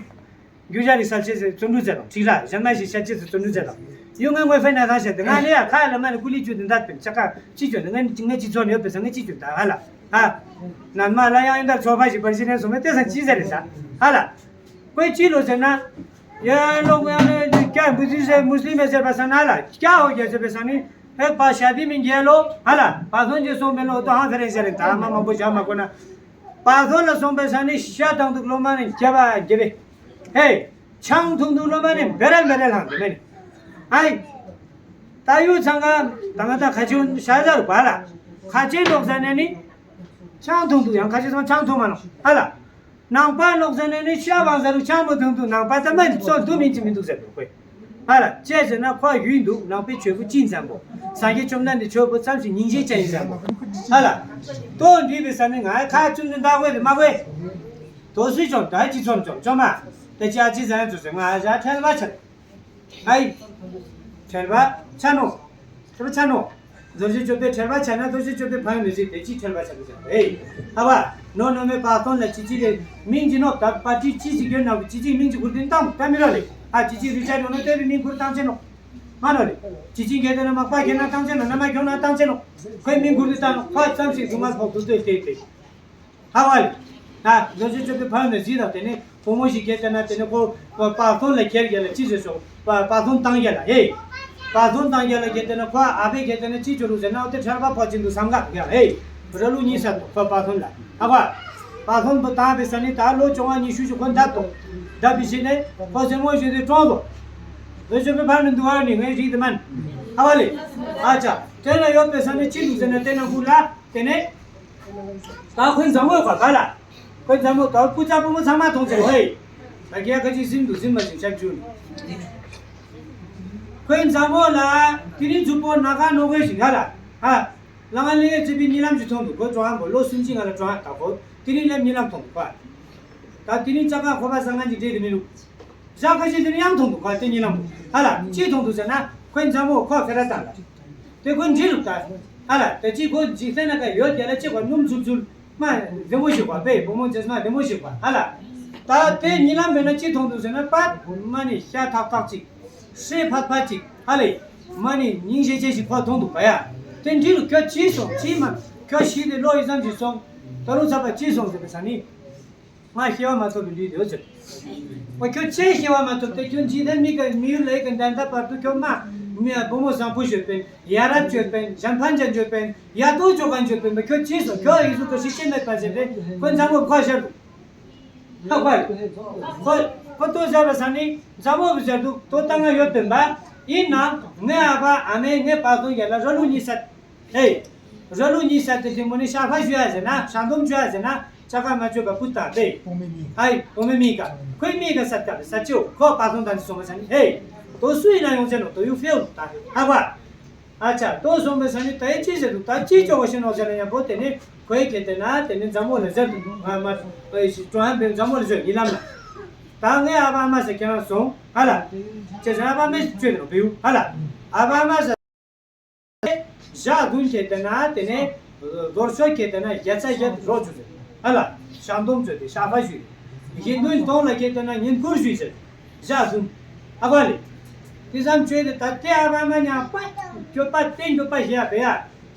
गुजारी साल से सुनू चलो ठीक ला जन्मा से शादी से सुनू चलो यूं मैं फेना था से ना ले खा ले मैंने कुली जो दिन दात पे चका ची जो ने ने ची जो ने पे संगे ची जो दा हाला हा ना माला या इंदा सोफा जी पर जी ने सुमे ते सन चीज रे सा हाला कोई चीज हो से ना ये लोग यानी क्या बुद्धिस्ट है मुस्लिम है से बस ना ला क्या हो गया से बस नहीं ཧེ་པ་ཤ་དི་མི་འགྱེལ་ལོ་ཧ་ལ་པ་ཐོན་གྱི་སོང་པའི་ལོ་ཏོ་ཧང་ཧྥེ་རེན་སི་རེད་ད་མ་མང་པོ་བྱ་མ་དགོས་ན། པ་ཐོན་ལ་སོང་པའི་ས་ནི་ཤ་དང་དུག་ལོ་མ་ནི་རྒྱ་བ་རྒྱ་བེ། ཧེ། ཆང་འཐུང་དུག་ལོ་མ་ནི་བེ་རལ་བེ་རལ་ཧང་དུ་མེ་ནི། ཨའི། ད་ཡུ་ཚང་ག་ད་ང་ད་ཁ་ཆུ་ཤ་ཟ་རུ་བ་ལ། ཁ་ཆེ་ལོག་ཟ་ནས་ནི། ཆང་འཐུང་དུག་ཡང་ཁ་ཆེ་ཚང་ཆང་འཐུང་མ་ནོ་ཧ་ལ། ནང་པ་ལོག་ཟེར་ནས་ནི་ཤ་བང་ཟེར་རུ་ཆང་མོ་དུང་དུ་ནང་པ་ད་མ་ཚོ་དུ་མིན་གྱི་མི་འདུག་ཟེར་འདུག་གོ། ཧ་ལ་ཅེས་ཟེར་ན་ཁོ་ཡུལ་འདུག་ནང་པའི་ཆོས་པོ་ཅི་འཛམ་པོ། སངས་རྒྱས་བཅོམ་ལྡན་འདས་ཆོས་པོ་ཙམ་ཞིག་སྙིང་རྗེ་ཅན་ཡིན་འཛམ་པོ། ཧ་ལ། ཏོ་འདྲི་བའི་ས་ནི་ང་ཁ་ཚུན་ཚུན་བདག་དབེ་རེ་མ་དབེ། དོ་སུའི་ཅོམ་ད་ཅི་ཚོམ་ཅོམ་ཅོམ་མ། ད་ཅི་ཨ་ཅི་ཟེར་ན་ཚོ་ཟེར་ང་ཨ་ཞ་ཁྲལ་བ་ཆ། ཨའི། ཁྲལ་བ་ཆ་ནོ། ཁྲལ་བ་ཆ་ནོ། རྡོ་རྗེ་གཅོད་པའི་ཁྲལ་བ་ཆ་ན་རྡོ་རྗེ་གཅོད་པའི་ཕན་ཡོན་ནི་ཞིག་དེ་ཅིའི་ཁྲལ་བ་ཆ་གི་ཟེར་ཨེ། ཧ་བ། ནོ་ནོ་མེ་པ་སྟོན་ལ་ཅི་ཅི་རེ་མིང་ཅི་ནོ་ད་པ་ཏི་ཅི་ཅི་གྱོན་ན་ཅི་ཅི་མིང་ཅི་ཁུར་ཏིན་ཏམ་ད་མི་རོ་ལེ། ཨ་ཅི་ཅི་རི་ཅ་ནོ་ནོ་དེ་རི་མིང་ཁུར་ཏང་ཅེ་ནོ། མ་ནོ་ལེ། ཅི་ཅི་གྱོད་དེ་ན་མག་པ་གྱོན་ན་ཏང་ཅེ་ནོ་ན་མ་གྱོན་ན་ཏང་ཅེ་ནོ། ཁོའི་མིང་ཁུར་ཏི་ཏང་ནོ་ཁོ་ཙམ་ཞིག་རུ་མ་ཕོག་དུ་སྟོད་དེ་དེ། ཧ་བ་ལི། ད་རྡོ་རྗེ་གཅོད་པའི་ཕ་ཡུལ་ནས་གཟིགས་དང་དེ་ནས་བུ་མོ་ཞིག་གིས་བལྟས་ན་དེ་ནས་ཁོ་པ་ཐོན་ལ་ཁྱེར་རྒྱལ་ལ་ཅི་བྱེད་སོང་པ་པ་ཐོན་བཏང་རྒྱལ་ལ་ཧེ། པ་ཐོན་བཏང་རྒྱལ་ལ་གིས་བལྟས་ན་ཁོ་ཨ་ཕས་གིས་བལྟས་ན་ཅི་བྱོས་རུ་ཟེར་ན་འོ་དེ་ཁྲལ་པ་ཕོ་ཅིན་དུ་བསམ་ག་ག་ཧེ། ར་ལུ་གཉིས་ས་དོ་ཁོ་པ་ཐོན་ལ་ཧ་བ། པ་ཐོན་པུ་བཏང་བའི་ས་ནི་ད་ལོ་བཅོ་ལྔ་ཉི་ཤུ་ཞིག་ཁོ་འདབ་དོ། འདབ་པའི་ཕྱི་ནས་ཁོ་སེ་མོ་ཞིག་དེ་གྲོངས་དོ། རྡོ་རྗེ་གཅོད་པའི་ཕ་ནི་འདུ་བ་ནི་ངའི་རིགས་དེ་མན། ཧ་བ་ལི། ཨ་ཅག་དེ་ལ་ཡོད་པའི་ས་ནི་ཅི་འདུག་ཟེར་ན་དེ་ནང་ཁུ་ལ། དེ་ནས། ད་ཁོའི་མཛའ་མོ་ག་ག་ལ། ཁོའི་མཛའ་མོ་ད་སྐུ་ཚ་བུ་མོ་ཚང་མ་མཐོང་ཚེ་ཧེ། ད་རྒྱ་ཁ་ཅིག་ཟིན་འདུག་ཟིན་མ་ཟིན་ཤག་ཅུ། ཁོའི་མཛའ་མོ་ལ་དེ་རིང་མཛུབ་པོ་ན་ཁ་ནོ་གོས་ཤིག་ཡ་ལ། ཧ། ལ་ང་ལི་ཡེ་ཙི་པི་གཉིད་ལམ་ཅིག་མཐོང་འདུག་ཁོ་ཅོ་ཧམ་པོ་ལོ་སུམ་ཅུ་ང་ལ་ཅོ་ཧ་ད་ཁོ་དེ་རིང་ལ་གཉིད་ལམ་མཐོང་འདུག་ཁོ། ད་དེ་རིང་ཅ་ཀ་ཁོ་པ་ས་ང་ཅིག་འདྲེ་དེ་མི་འདུག་ཞག་ཁ་ཤས་དེ་ནི་ཡང་མཐོང་འདུག་ག་དེ་གཉིད་ལམ་ཧ་ལ་ཅི་མཐོང་འདུག་ཟེར་ན་ཁོའི་མཛའ་མོ་ཁོ་ཁེ་ར་བཏང་ལ། དེ་ཁོ་འདྲི་རུ་ལྟ། ཧ་ལ་དེ་ཅི་ཁོ་འཇིག་རྟེན་ན་ཀ་ཡོད་རྒྱ་ལ་ཅི་ཁོ་སྣུམ་འཛུལ་འཛུལ་མ་བདེ་མོ་ཞིག་པ་པས་བུ་མོ་མཛེས་མ་བདེ་མོ་ཞིག་པ་ཧ་ལ། ད་དེ་གཉིད་ལམ་མེད་ན་ཅི་མཐོང་འདུག་ཟེར་ན་པ་མ་ནི་ཤ་ཐག་ཐག་ཅིག་སྲེ་ཕད་ཕད་ཅིག་ཧ་ལེ་མ་ནི་སྙིང་རྗེ་ཅན་ཞིག་ཁོ་མཐོང་འདུག་པ་ཡ། དེ་འདྲི་རུ་ཁྱོད་ཅི་སོང་ཅི་མ་ཁྱོད་ཤི་དེ་ལོ་ཡི་ཙམ་ཞིག་སོང་ད་རུང་ཚ་པ་ཅི་སོང་ཟེར་བའི་ས་ནི། ང་སྐྱེ་བ་མ་ཐོབ་པའི་ལུས་དེ་ཡོད་ཟེར། ཨོ་ཁྱོད་ཅི་སྐྱེ་བ་མ་ཐོབ་སྟེ་ཁྱོད་འཇིག་རྟེན་མི་ག་མི་ཡུལ་ལས་ཀྱི་འདྲ་འདྲ་བར་དུ་ཁྱོད་མ་མི་བུ་མོ་བཟང་པོ་ཞོད་པན་ཡ་རབས་ཞོད་པན་གཞན་ཕན་ཅན་ཞོད་པན་ཡ་ཏོ་ཅོ་གན་ཞོད་པན་མ་ཁྱོད་ཅི་སོ་ཁྱོད་ཡིག་གཟུགས་ཀྱི་ཤི་ཤེས་མེད་པ་ཟེར་ཏེ་ཁོ་མཛའ་མོ་ཁོ་ཤར་དུ་ཁ་ཁོ་ཁོ་ཁོ་ཏོ་ཟེར་བ་ས་ནི་མཛའ་མོ་བུ་ཟེར་དུ་ཏོ་ལྟ་ང་ཡོད་པན་པ་ཡིན་ན་ངའི་ཨ་ཕ་ཨ་མས་ངའི་པ་སོང་ཡ་ལ་ར་ལུ་གཉིས་སད། ཧེ། ར་ལུ་གཉིས་ས་དེ་དེ་མོ་ནི་ཤ་ཕ་ཞུ་ཡ་ཟེར་ན་ཤ་འདོམ་ཞུ་ཡ་ཟེར་ན་ཅ་ཀ་མ་ཆོད་པ་པུ་ཏ་པེ། ཨོ་མེ་མི། ཧའི་ཨོ་མེ་མི་ཀ་ཁོའི་མི་ཀ་ས་ཀ་ས་ཅོ་ཁོ་པ་སོང་ད་ནི་སོང་བ་ས་ནི་ཧེ། དོ་སུ་ཡིན་ན་ཡོང་ཚེ་ནོ་དོ་ཡུ་ཧྥེ་ཨུ་ད་ཧ་བ། ཨ་ཅག་དོ་སོང་བའི་ས་ནི་ད་ཡི་ཅི་ཟེར་དུ་ད་ཅི་ཅོ་བ་ཤི་ནོ་ཟེར་ན་ཡང་པོ་དེ་ནི་ཁོའི་ཁེ་དེ་ན་དེ་ནི་མཛའ་མོ་ལ་ཟེར་དུ་ང་མ་ཨེ་ཤི་ཀྲོ་ཧན་པེ་མཛའ་མོ་ལ་ཟེར་ཡིན་ལམ་ལ། ད་ངའི་ཨ་ཕ་ཨ་མ་ས་ཁྱེད་རང་སོང་ཧ་ལ། ཅེ་ཟེར་ཨ་ཕ་མེ་ཅོས་ནོ་བེའུ་ཧ་ལ། ཨ་ཕ་ཨ་མ་ས། ཞག་བདུན་ཁེ་དེ་ན་དེ་ནས་རྡོར་ཤོག་ཁེ་དེ་ན་བརྒྱ་ཆ་བརྒྱ་རོགས་བྱུང་ཟེར། ཨ་ལ་ཞང་སྡོམ་བྱོས་ཏེ་ཞག་ཕ་ཞུས། དགེ་འདུན་སྟོང་ལ་ཁེ་དེ་ན་ཉིན་ཁུར་ཞུས་ཟེར། ཞག་བདུན། ཨ་བ་ལེ། དེ་ཙམ་བྱོས་ཏེ་ད་ལྟའི་ཨ་བ་མ་ཉམས་པ་སྐྱོབ་པ་བསྟན་སྐྱོབ་པ་ཞེས་པས་ཡ།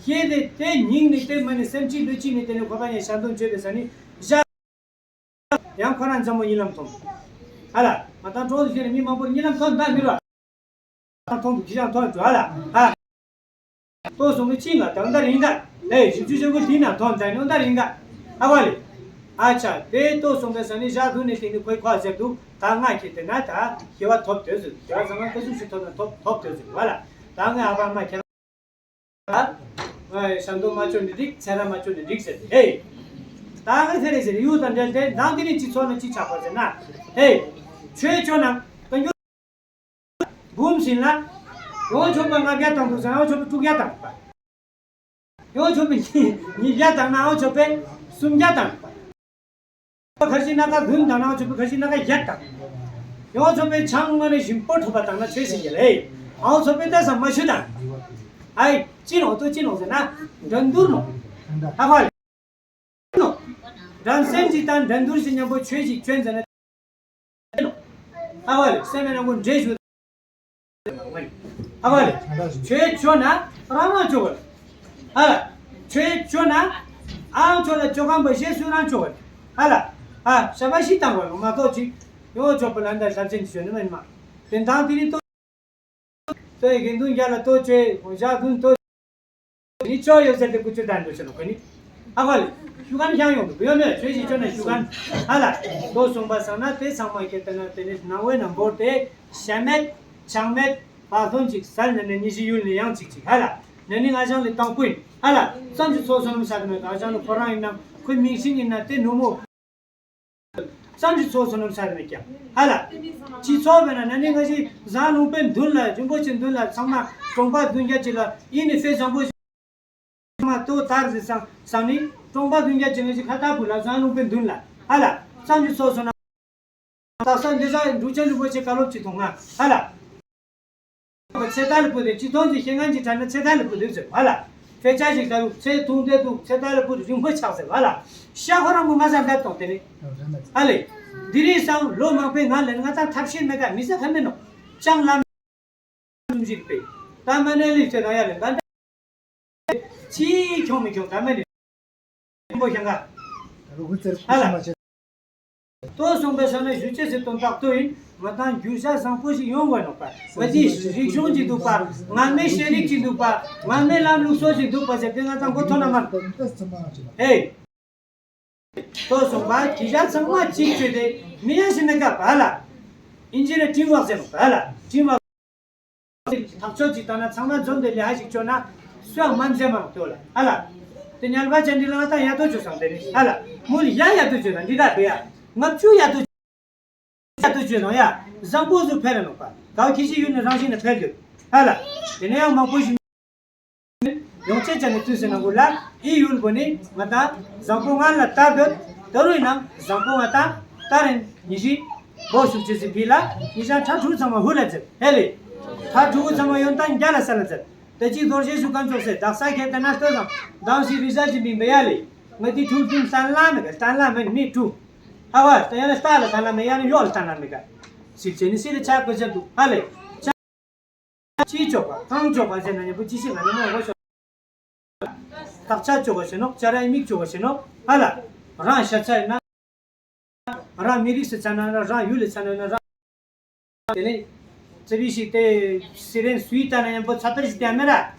ཤེས་ཏེ་དེ་ཉིན་ནི་དེ་མ་ནི་སེམས་ཅི་ལུས་ཅི་ནི་དེ་ནི་ཁོ་པ་ཉ་ཞང་སྡོམ་བྱོས་པའི་ས་ནི་ཞག་ཡང་ཁོ་རང་མཛའ་མོ་གཉིད་ལམ་མཐོང་། ཨ་ལ། ང་དང་གྲོགས་དེ་ཁྱེད་ནི་མི་མང་པོར་གཉིད་ལམ་མཐོང་ད་མི་རོ། མཐོང་དུ་ཁྱི་ཞང་མཐོང་འགྲོ་ཨ་ལ། ཨ། ལྟོ་སོང་གི་ཕྱིན་ལ་ད་འདར་ཡིན་ག་ལས་བཞི་བཅུ་ཞེ་དགུ་དེ་ན་མཐོང་ད་ནི་འདར་ཡིན་ག་ཨ་བ་ལེ། ཨ་ཆ་དེ་ལྟོ་སོང་པའི་ས་ནི་ཞག་དུ་ནི་དེ་ནི་ཁོའི་ཁོ་ཟེར་འདུག་ད་ང་ཁྱེད་དེ་ན་ད་ཤེས་བ་ཐོབ་དོས་ཟེར་ཤེས་བ་ཚང་མ་ཀ་ཟུག་ཞིག་ཐོབ་ན་ཐོབ་ཐོབ་དོས་ཟེར་བ་ལ་ད་ང་ཨ་བ་མ་ཁྱེད། ཞང་སྡོམ་མ་བཅོས་ནི་འགྲིག་ཚེ་རབས་མ་བཅོས་ནི་འགྲིག་ཟེར་ཏེ་ཧེ། ད་ང་ཚེ་རེ་ཟེར་ཡུལ་དང་འབྲེལ་ཏེ་ནང་དེ་ནི་སྤྱི་ཚོགས་ནི་ཅི་ཆགས་པ་ཟེར་ན་ཧེ། ཆོས་ཆོས་ན་གང་འགྱུར་འབུམ་ཟིན་ལ། ཡོངས་ཆོག་པའི་ལྔ་བརྒྱ་བཏང་འདུག་ཟེར་ན་ཡོངས་ཆོག་པའི་དྲུག་བརྒྱ་བཏང་པ། ཡོངས་ཆོག་པའི་ཉིས་བརྒྱ་བཏང་ན་ཡོངས་ཆོག་པའི་སུམ་བརྒྱ་བཏང་པ། ཁར་ཤི་ན་ཁ་བདུན་དང་ནང་ཆོས་པའི་ཁར་ཤི་ན་ཁ་བརྒྱད་དང་། ཡོངས་ཆོས་པའི་ཆང་མ་ནི་ཞིམ་པོ་ཐུབ་པ་དང་ན་ཆོས་ཤིག་ཡ་ལེ། ཨའོ་ཆོས་པའི་ཏ་སང་མ་ཤུ་དང་། ཨའི་ཅི་ནོ་ཏོ་ཅི་ནོ་ཟེར་ན་འགྲན་བསྡུར་ནོ། ཧ་ཧ་ལེ་ནོ། འགྲན་སེམས་ཅིག་དང་འགྲན་བསྡུར་ཞིག་མཉམ་པོ་ཆོས་ཤིག་ཆོས་ཟེར་ན་ནོ། ཧ་ཧ་ལེ་སེམས་ནང་གོ་འདྲེ་ཞུ། ཨ་བ་ལེ། ཆོས་ཆོས་ན་རང་རང་ཆོས་གོ། ཨ་ལ། ཆོས་ཆོས་ན་ཨང་ཆོས་ལ་ཆོས་གང་པོ་ཞེས་སུ་རང་ཆོས་གོ། ཨ་ལ། ཨ་ཤ་བ་ཤི་དང་གོ་མ་གཏོགས་ཅིག་ཡོ་ཆོས་པོ་ལ་འདའ་ཞབས་ཆེན་ཞོན་ནི་མ་ཡིན་མ། དེ་དང་དེ་ནི་ཏོ། ཏོ་ཡི་དགེ་འདུན་རྒྱ་ལ་ཏོ་ཆོས་འོ་ཞག་དུན་ཏོ། ནི་ཆོས་ཡོད་ཟེར་ཏེ་ཀུ་ཅོ་དང་འདུ་ཆོས་ནོ་གོ་ནི། ཨ་བ་ལེ། ཤུ་གན་ཤང་ཡོང་གི་ཡོད་མེད་ཆོས་ཞིག་ཆོས་ན་ཤུ་གན། ཨ་ལ། ཏོ་གསུངས་པ་སང་ན་དེ་ཚང་མ་ཁྱེད་ལྟ་ན་དེ་ནི་སྣང་བས་ན་འབོར་ཏེ། ཤ་མེད། ཆང་མེད། བག་ལྷོན་ཅིག་ཟལ་ནི་ནི་ཉི་ཤི་ཡུལ་ནི་ཡང་ཅིག་ཅིག་ཧ་ལ། ནི་ནི་ང་ཞང་ལི་དང་པོ་ཡིན་ཧ་ལ། བསམ་གྱི་ཚོགས་བསོད་ནམས་ས་དེ་མེད་ང་ཞང་ལི་ཁོ་རང་ཡིན་ན་ཁོའི་མིང་སྲིང་ཡིན་ན་དེ་ནུ་མོ། བསམ་གྱི་ཚོགས་བསོད་ནམས་ས་དེ་མེད་ཀྱང་ཧ་ལ། སྤྱི་ཚོགས་བས་ན་ནི་ནི་ང་ཞི་བཟང་ལུང་པའི་མདུན་ལ་རིན་པོ་ཆེ་མདུན་ལ་ཚང་མ་གྲོང་པ་བདུན་བརྒྱ་ཅིག་ལ་ཡིན་ནི་ཕེ་བཟང་པོ་ཞིག་མ་ཏོ་དར་ཟེར་སང་སང་ནི་གྲོང་པ་བདུན་བརྒྱ་ཅན་ཞིག་ཁ་ཏ་བུ་ལ་བཟང་ལུང་པའི་མདུན་ལ་ཧ་ལ་བསམ་གྱི་ཚོགས་བསོད་ནམས། དག་ས་འདི་ས་འབྲུག་ཆེན་རིན་པོ་ཆེ་བཀའ་སློབ་ཅིག་ཐོང་ང་ཧ་ལ། ཚེ་ཐར་ལ་བུ་དེ་སྤྱི་ཐོང་གི་ཤེས་ངན་གྱི་དྲ་ན་ཚེ་ཐར་ལ་བུ་དེ་ཟེར་ཧ་ལ། དཔེ་ཆ་ཞིག་ལྟ་རུ་ཚེ་ཐུང་དེ་དུ་ཚེ་ཐར་ལ་བུ་རིང་པོ་ཆགས་ཟེར་ཧ་ལ། ཤ་ཁོ་རང་བུ་མ་ཟ་འབད་གཏོང་དེ་ནི་ཧ་ལེ། འདི་རིང་སང་ལོ་མང་པོའི་ངང་ལས་ང་ཚང་ཐབས་ཤེས་མེད་ཀ་མི་ས་ཁ་མེད་ནོ། ཅང་ལམ། ལུམ་ཞིག་པས། ད་མ་ནས་ལིག་ཚེ་ད་ཡ་ལེ་ད་འདྲ། ཅིའི་ཁྱོང་མི་ཁྱོང་ད་མ་ནས། ལུམ་པོ་ཤང་ག་ཧ་ལ། ཏོ་སོང་པའི་ས་ན་ཞུ་ཅེས་སི་དོན་དག་ཏོ་ཡིན། ང་དང་རྒྱུ་ཆ་བཟང་པོ་ཞིག་ཡོང་དགོས་ནོག་པ། ང་ཅི་རིག་གཞུང་ཅིག་འདུག་པ། ང་མའི་ཤེས་རིག་ཅིག་འདུག་པ། ང་མའི་ལམ་ལུགས་སྲོལ་ཅིག་འདུག་པ་ཟེར་ཏེ་ང་དང་མགོ་ཐོན་ན་མ། ཧེ། ཏོ་སོང་པ་གི་ཞག་ཚང་མ་གཅིག་བྱོས་ཏེ་མི་ཡ་ཞིག་མེད་ཀ་བ་ལ། ཨིན་ཇི་ནས་ཀྲིན་ཝག་ཟེར་ནོ་བ་ལ་ཀྲིན་ཝག་ཐག་ཆོད་ཅིག་བཏང་ན་ཚང་མ་འཛོམས་ཏེ་ལས་ཧ་ཞིག་བྱོས་ན་སོ་ཡང་མ་འཛེམ་མ་ལྟོས་ལ་ཧ་ལ། དེ་ཉལ་པ་ཅན་འདི་ལ་ང་ད་ཡ་ཏོ་བྱོས་སམ་དེ་ནི་ཧ་ལ། མུ་ལ་ཡ་ཡ་ཏོ་བྱོས་ན་འདི་ག་བེ་ཡ་ལྔ་བཅུ་ཡ་ཏོ་ཡ་ཏོ་བྱོས་ན་ཡ་བཟང་པོ་ཟུ་ཕེ་ལ་ནོག་པ་གའོ་ཁི་ཤི་ཡུལ་ནི་རང་བཞིན་ནི་ཕེ་ལ་ཡོད་ཧ་ལ། དེ་ནས་ཡང་མང་པོ་ཞིག་ཡོང་ཆེད་ཅན་ནི་དུས་སུ་ནང་གུ་ལ་ཨི་ཡུལ་བོ་ནི་ང་ད་བཟང་པོ་ང་ལ་ལྟ་དོད་ད་རུང་ཡིན་ནང་བཟང་པོ་ང་ད་ལྟ་རིན་ཉི་ཤི་བོ་ཤུག་ཅེས་སི་བི་ལ་ཉི་ཤ་ཁྲ་ཁྲུ་ཚང་མ་ཧུ་ལ་ཛེར་ཧེ་ལེ། ཁྲ་ཁྲུ་ཚང་མ་ཡོན་ཏན་རྒྱ་ལ་ས་ལ་ཛེར། ད་ཅི་རྡོར་ཤེས་ཤུ་གང་ཙོག་སེ་དག་ས་ཁྱེད་ད་ན་ལྟོས་སམ་དང་ཞི་རི་ས་ཅི་མིང་བེ་ཡ་ལེ། ང་དི་ཁྲུ་ཁྲུ་སྟན་ལ་མེ་ག་སྟན་ལ་མེ་མི་ཁྲུ། ཧ་བ་ད་ཡ་ལ་སྟ་ལ་སྟན་ལ་མེ་ཡ་ལ་ཡོ་ལ་སྟན་ལ་མེ་ག་སིལ་ཆེ་ནི་སིལ་ཆ་གོ་ཅན་དུ་ཧ་ལེ། ཅི་ཅོག་པ་གང་ཅོག་པ་ཟེར་ན་ཉམ་པོ་ཅི་ཞིག་ང་ནི་མ་གོ་ཤོ། དག་ཆ་ཅོག་པ་ཞེ་ནོ་ཅ་ར་ཡི་མིག་ཅོག་པ་ཞེ་ནོ་ཧ་ལ། རང་ཤ་ཚ་ཡིན་ན། རང་མི་རིགས་སུ་ཚ་ན་རང་ཡུལ་ལ་ཚ་ན་རང་། དེ་ནས་ཙི་བི་ཞིག་དེ་སི་རེན་སུའི་ལྟ་ན་ཉམ་པོ་ཚ་པེར་ཞིག་དེ་མེ་ར་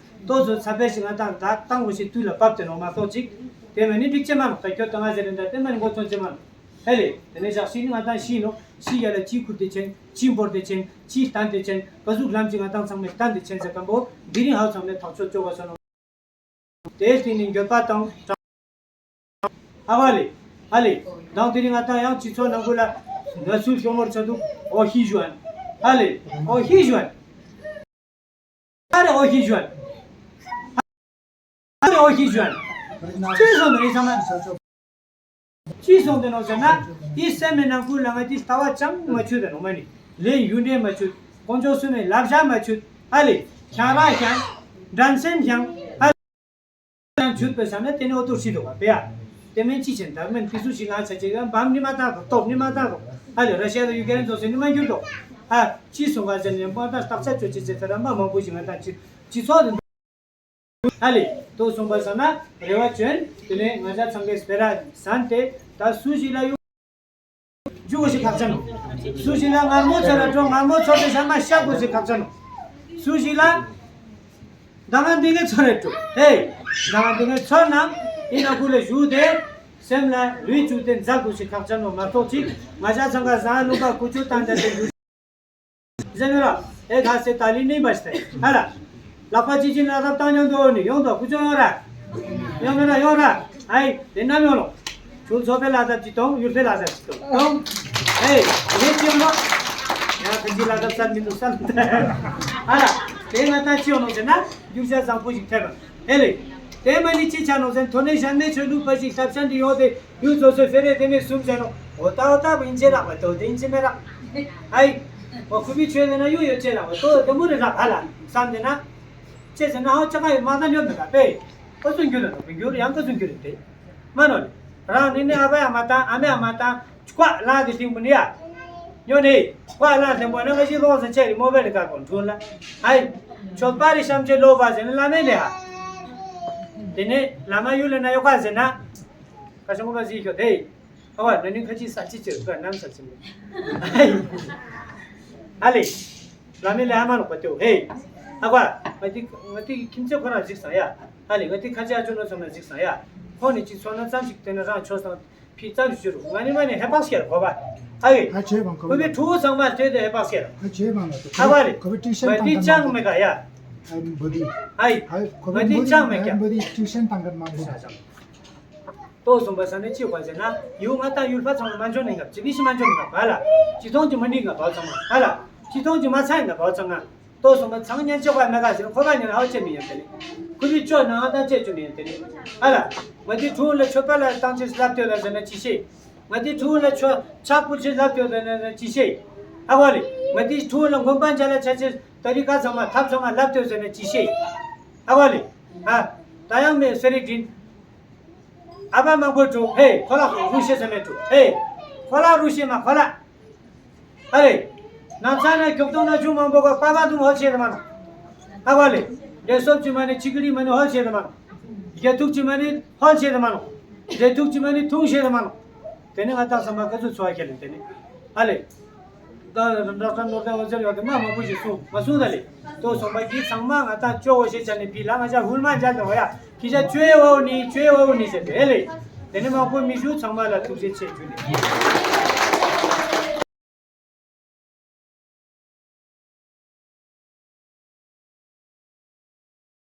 ཏོ་ཚོ་ཚ་པེར་ཞིག་ང་དང་ད་བཏང་དགོས་ཞིག་དུས་ལ་བབ་དེ་ནོ་མ་གཏོགས་ཅིག་དེ་མེ་ནི་འགྲིག་ཅེ་མ་ནོ་ད་ཁྱོད་ད་ང་ཟེར་རེ་འདྲ་དེ་མ་ནི་མགོ་ཚོན་ཅེ་མ་ནོ། ཧེ་ལེ། དེ་ནས་ཞག་ཤི་ནི་ང་དང་ཤི་ནོ། ཤི་ཡ་ལ་ཅི་ཁུར་དེ་ཆེན། ཅི་འབོར་དེ་ཆེན། ཅི་སྟན་དེ་ཆེན། ག་ཟུག་ལམ་ཅི་ང་དང་ཚང་མས་སྟན་དེ་ཆེན་ཟེར་གམ་པོ་འདི་རིང་ཧའོ་ཚང་མས་ཐག་ཆོད་ཅོ་ག་སོ་ནོ། དེ་སྟེང་ནས་འགྱོད་པ་དང་། ཧ་བ་ལེ། ཧ་ལེ། དང་དེ་རིང་ང་དང་ཡང་སྤྱི་ཚོགས་ནང་ཁུལ་ལ་ན་ཚུལ་ཤོ་མོར་ཆ་འདུག་ཨོ་ཧི་ཞུ་ཨན། ཧ་ལེ། ཨོ་ཧི་ཞུ་ཨན། ཨ་རེ་ཨོ་ཧི་ཞུ་ཨན། ཨ་རེ་ཨོ་ཧི་ཞུ་ཨན། ཅི་སོང་དེ་རེད་ཚང་མ། ཅི་སོང་དེ་ནོ་ཟེར་ན། དེ་སེམས་མེད་ནང་ཁུལ་ལ་ང་དེ་ལྟ་བ་ཅང་མ་ཆུད་དེ་ནོ་མ་ནི། ལས་ཡུན་རེ་མ་ཆུད། དཀོན་མཆོག་གསུམ་མའི་བསླབ་བྱ་མ་ཆུད། ཨ་ལེ། ཁྱང་ར་ཁྱང་། འགྲན་སེམས་ཁྱང་། ཨ་ལེ། ཡང་ཆུད་པའི་ས་ན་དེ་ནི་ཨོ་ཏོ་ཧྲི་དོ་བ་པེ་ཡ། དེ་མིན་ཅི་ཆེན་དར་མིན་ཕི་སུ་ཞིག་ལ་ཆ་ཆེ་ག་བམ་ནི་མ་ཏང་དོ་སྟོབས་ནི་མ་ཏང་དོ། ཨ་ལེ་ར་ཤ་དང་ཡུ་ཀེ་རེན་ཚོ་སེ་ནི་མ་འགྱུར་དོ། ཨ་ཅི་སོང་ག་ཟེར་ནས་མ་ཏང་སྟག་ཆ་ཆོ་ཅི་ཟེར་ད་ར་མ་མང་པོ་ཞིག་ང་ཏང་ཅི་ཅི་ཚོགས་དེ། ཨ་ལེ། དོ་སོང་པ་ས་ན་རེ་བ་བཅོན། དེ་ནས་ང་ཅག་ཚང་གི་སྤེ་ར་ཟན་ཏེ་ད་སུ་ཞིག་ལ་ཡོད། རྒྱུ་གོ་ཞིག་ཁག་ཅན་ནོ། སུ་ཞིག་ལ་མངར་མོ་ཚོར་ར་འགྲོ། མངར་མོ་ཚོར་ཏེ་ཤ་མ་ཤ་གོ་ཞིག་ཁག་ཅན་ནོ། སུ་ཞིག་ལ་ད་ང་འདི་ངའི་ཚོར་རེད་འགྲོ། ཧེ། ད་ང་འདི་ངའི་ཚོར་ན་ཨི་ན་ཁུ་ལ་ཞུ་དེ། སེམས་ལ་ལུས་བཅུག་སྟེ་མཛའ་གོ་ཞིག་ཁག་ཅན་ནོ་མ་གཏོགས་ཅིག་ང་ཅག་ཚང་ག་ཟ་ལུག་པ་ཀུ་ཅོ་བཏང་དེ་དེ་ཞུ། ཟེར་ནོ་ར། ཨེ་ཁ་སེ་ཏཱ་ལི་ནི་བ་ཤི་ཧ་ལ། ལག་པ་ཅི་ཅི་ན་རབ་བཏང་མྱོང་དོ་ནི་ཡོང་དོ་ཀུ་ཅོ་ཡོང་ར། ཡོང་མེད་ན་ཡོང་ར། ཨའི་དེ་ནམ་ཡོང་ལོ། ཁྱོད་ཚོ་པའི་ལ་དབ་ཅི་གཏོང་ཡུལ་པའི་ལ་དབ་ཅི་གཏོང་གཏོང་། ཨེ་ངས་ཅི་ཡོང་ལོ། ཡང་ཐུགས་རྗེ་ལ་ལབ་ས་མི་འདུག་ས། ཨ་ར། དེ་ང་ད་ཅི་ཡོང་ནོ་ཟེར་ན་རྒྱུ་ཆ་བཟང་པོ་ཞིག་ཐེབས་པ་ཨེ་ལེ། དེ་མ་ནི་ཅི་ཆ་ནོ་ཟེར་ན་ཐོ་ནས་གཞན་མེད་ཆོས་ལུགས་པ་ཞིག་ལབ་ཤ་འདི་ཡོང་དེ་ཡུལ་སོ་སོའི་ཕེ་རེ་དེ་མེད་གསུམ་ཟེར་ནོ། འོ་ད་འོ་ད་བིན་ཆེ་རག་པ་དོ་དེ་ཡིན་ཅི་མེད་རག་ཨའི། འོ་ཁུ་བི་ཆོས་ཟེར་ན་ཡུལ་ཡོད་ཆེ་རག་པ་དོ་དེ་མུ་རེ་རག་ཨ་ལ་བསམ་དེ་ན། ཅེས་ཟེར་ན་ཧ་ཅང་ཡི་མ་ད་ཉོབ་མི་དགའ་པས། ཨོ་ཚོ་འགྱུར་ལ་ནོ་འགྱུར་ཡང་ཀ་ཚོ་འགྱུར་དེ། མ་ནོ་ལེ། རང་ནི་ནི་ཨ་ཕ་ཡང་མ་བཏང་ཨ་མ་ཡང་མ་བཏང་། ཀ་ལ་དེ་ཐིང་པོ་ནི་ཡ། ཉོ་ནི། ཀ་ལ་ཐིང་པོ་ན་ང་ཞིག་ལོག་ས་ཆེ་རི་མོ་བེ་ལི་ཀ་གོ་འཁྲུལ་ལ། ཨའི། ཆོ་པ་རི་ཤམ་ཆེ་ལོ་བ་ཟེར་ན་ལ་མེ་ལེ་ཧ། དེ་ནི་ལ་མ་ཡུ་ལེ་ན་ཡོ་ཀ་ཟེར་ན། ཁ་ཤོང་པ་ཟིག་ཁྱོད་དེ། ཨ་བ་ན་ནིང་ཁ་ཅིག་ས་ཅི་ཅི་རུ་ནམ་ས་ཅི་མོ། ཨ་ལེ། ལ་མེ་ལེ་ཧ་མ་ནོ་པ་ཏེའོ་ཧེ། ཨ་བ། ང་དེ་ང་དེ་ཁྱིམ་ཚེ་ཁོ་རང་གཟིགས་སང་ཡ། ཨ་ལེ་ང་དེ་ཁ་ཅིག་ཨ་ཅོ་ནོ་ཚང་མ་གཟིགས་སང་ཡ། ཁོ་ནི་ཅི་ཚོ་ན་ཙམ་ཞིག་དེ་ནི་རང་ཆོ་སང་ཕི་ཙམ་ཞིག་ཞུ་རུ་ང་ནི་མ་ནི་ཧེ་པག་སྐྱེར་གོ་བ། ཨ་ལེ། ཨ་ཆེ་བང་ཁོ་ཁོ་བི་བི་ཕྲུ་གུ་ཚང་མ་དེ་དེ་ཧེ་པག་སྐྱེར། ཨ་ཆེ་བང་ལ་ཨ་བ་ལེ། ཁོ་བི་ཊི་ཤན་ང་དེ་ཅང་མེ་ག་ཡ། ཨ་བུ་དི། ཨ་ཡི། ང་དེ་ཅང་མེ་ག་ཡ། བུ་དི་ཊི་ཤན་ཏང་གར་མ་བུ། ཏོ་སོང་པ་ས་ནས་ཅི་བ་ཟེར་ན་ཡུལ་ང་དང་ཡུལ་ཕ་ཚང་མ་མ་འཇོན་ནི་ང་ཅི་བི་ཤི་མ་འཇོན་ནི་ང་བ་ལ། ཅི་ཐོང་ཅི་མ་འདི་ང་བ་ཚང་མ་ཧ་ལ། ཅི་ཐོང་ཅི་མ་ཚ་ཡི་ང་བ་ཚང་ང་། ཏོ་སོང་པ་ཚང་ཉན་ཆོག་པ་མེ་ག་ཟེར་ཁོ་བ་ཉན་ཧ་ཅེ་མི་ཡན་དེ་ནི། ཁུ་བི་ཅོ་ནང་ང་དང་ཅེ་ཅུ་མི་ཡན་དེ་ནི། ཧ་ལ། ང་དེ་ཕྲུ་གུ་ལ་ཆོ་པ་ལ་བཏང་ཅེ་ལབ་ཏེ་ལ་ཟེར་ན་ཅི་ཤེས། ང་དེ་ཕྲུ་གུ་ལ་ཆོ་ཆག་པོ་ཅེ་ལབ་ཏེ་ལ་ཟེར་ན་ཅི་ཤེས། ཨ་བ་ལེ། ང་དེ་ཕྲུ་གུ་ལ་ངོམ་པ་འཇལ་ལ་ཆ་ཅེ་ད་རི་ཀ་ཚང་མ་ཐབ་ཚང་མ་ལབ་ཏེ་ཟེར་ན་ཅི་ཤེས། ཨ་བ་ལེ། ཨ། ད་ཡང་མེ་སེ་རི་དྲིན། ཨ་ཕ་མང་པོ་དྲུག་ཧེ་ཁོ་ལག་རུ་ཤེས་ཟེར་མེད་དྲུག་ཧེ། ཁོ་ལག་རུ་ཤེས་མ་ཁོ་ལག་ཨ་རེ། ནམ་ཚ་ན་ཁྱོག་ཐོང་ན་ཆུང་མང་པོ་ག་པ་པ་དུང་ཧོལ་ཤེས་རེ་མ་ནོ། ཨ་བ་ལེ། འདྲེ་སོབ་ཅི་མ་ནི་ཅི་ཀི་རི་མ་ནི་ཧོལ་ཤེས་རེ་མ་ནོ། རྒྱ་ཐུག་ཅི་མ་ནི་ཧོལ་ཤེས་རེ་མ་ནོ། འདྲེ་ཐུག་ཅི་མ་ནི་ཐུང་ཤེས་རེ་མ་ནོ། དེ་ནི་ང་ཏང་ས་མ་ཀ་ཚུ་ཚོ་ཨ་ཁྱེར་ལེ་དེ་ནི། ཨ་ལེ། ད་ར་ད་ནོར་ད་འོ་ཟེར་ཡོད་དེ་མ་མང་པོ་ཞིག་གསུང་མ་གསུང་ད་ལེ། ཏོ་སོང་པ་གི་ཚང་མ་ང་ད་ཅོ་བོ་ཞེས་བྱ་ནི་བི་ལ་ང་ཅག་ཧུལ་མ་མཇལ་དང་བ་ཡ་ཁི་ཅག་ཅོའི་བ་བོ་ནི་ཅོའི་བ་བོ་ནི་ཟེར་དེ་ལེ། དེ་ནི་མང་པོ་མི་ཞུ་ཚང་མ་ལ་ཐུགས་རྗེ་ཆེ་ཞུ་ནི།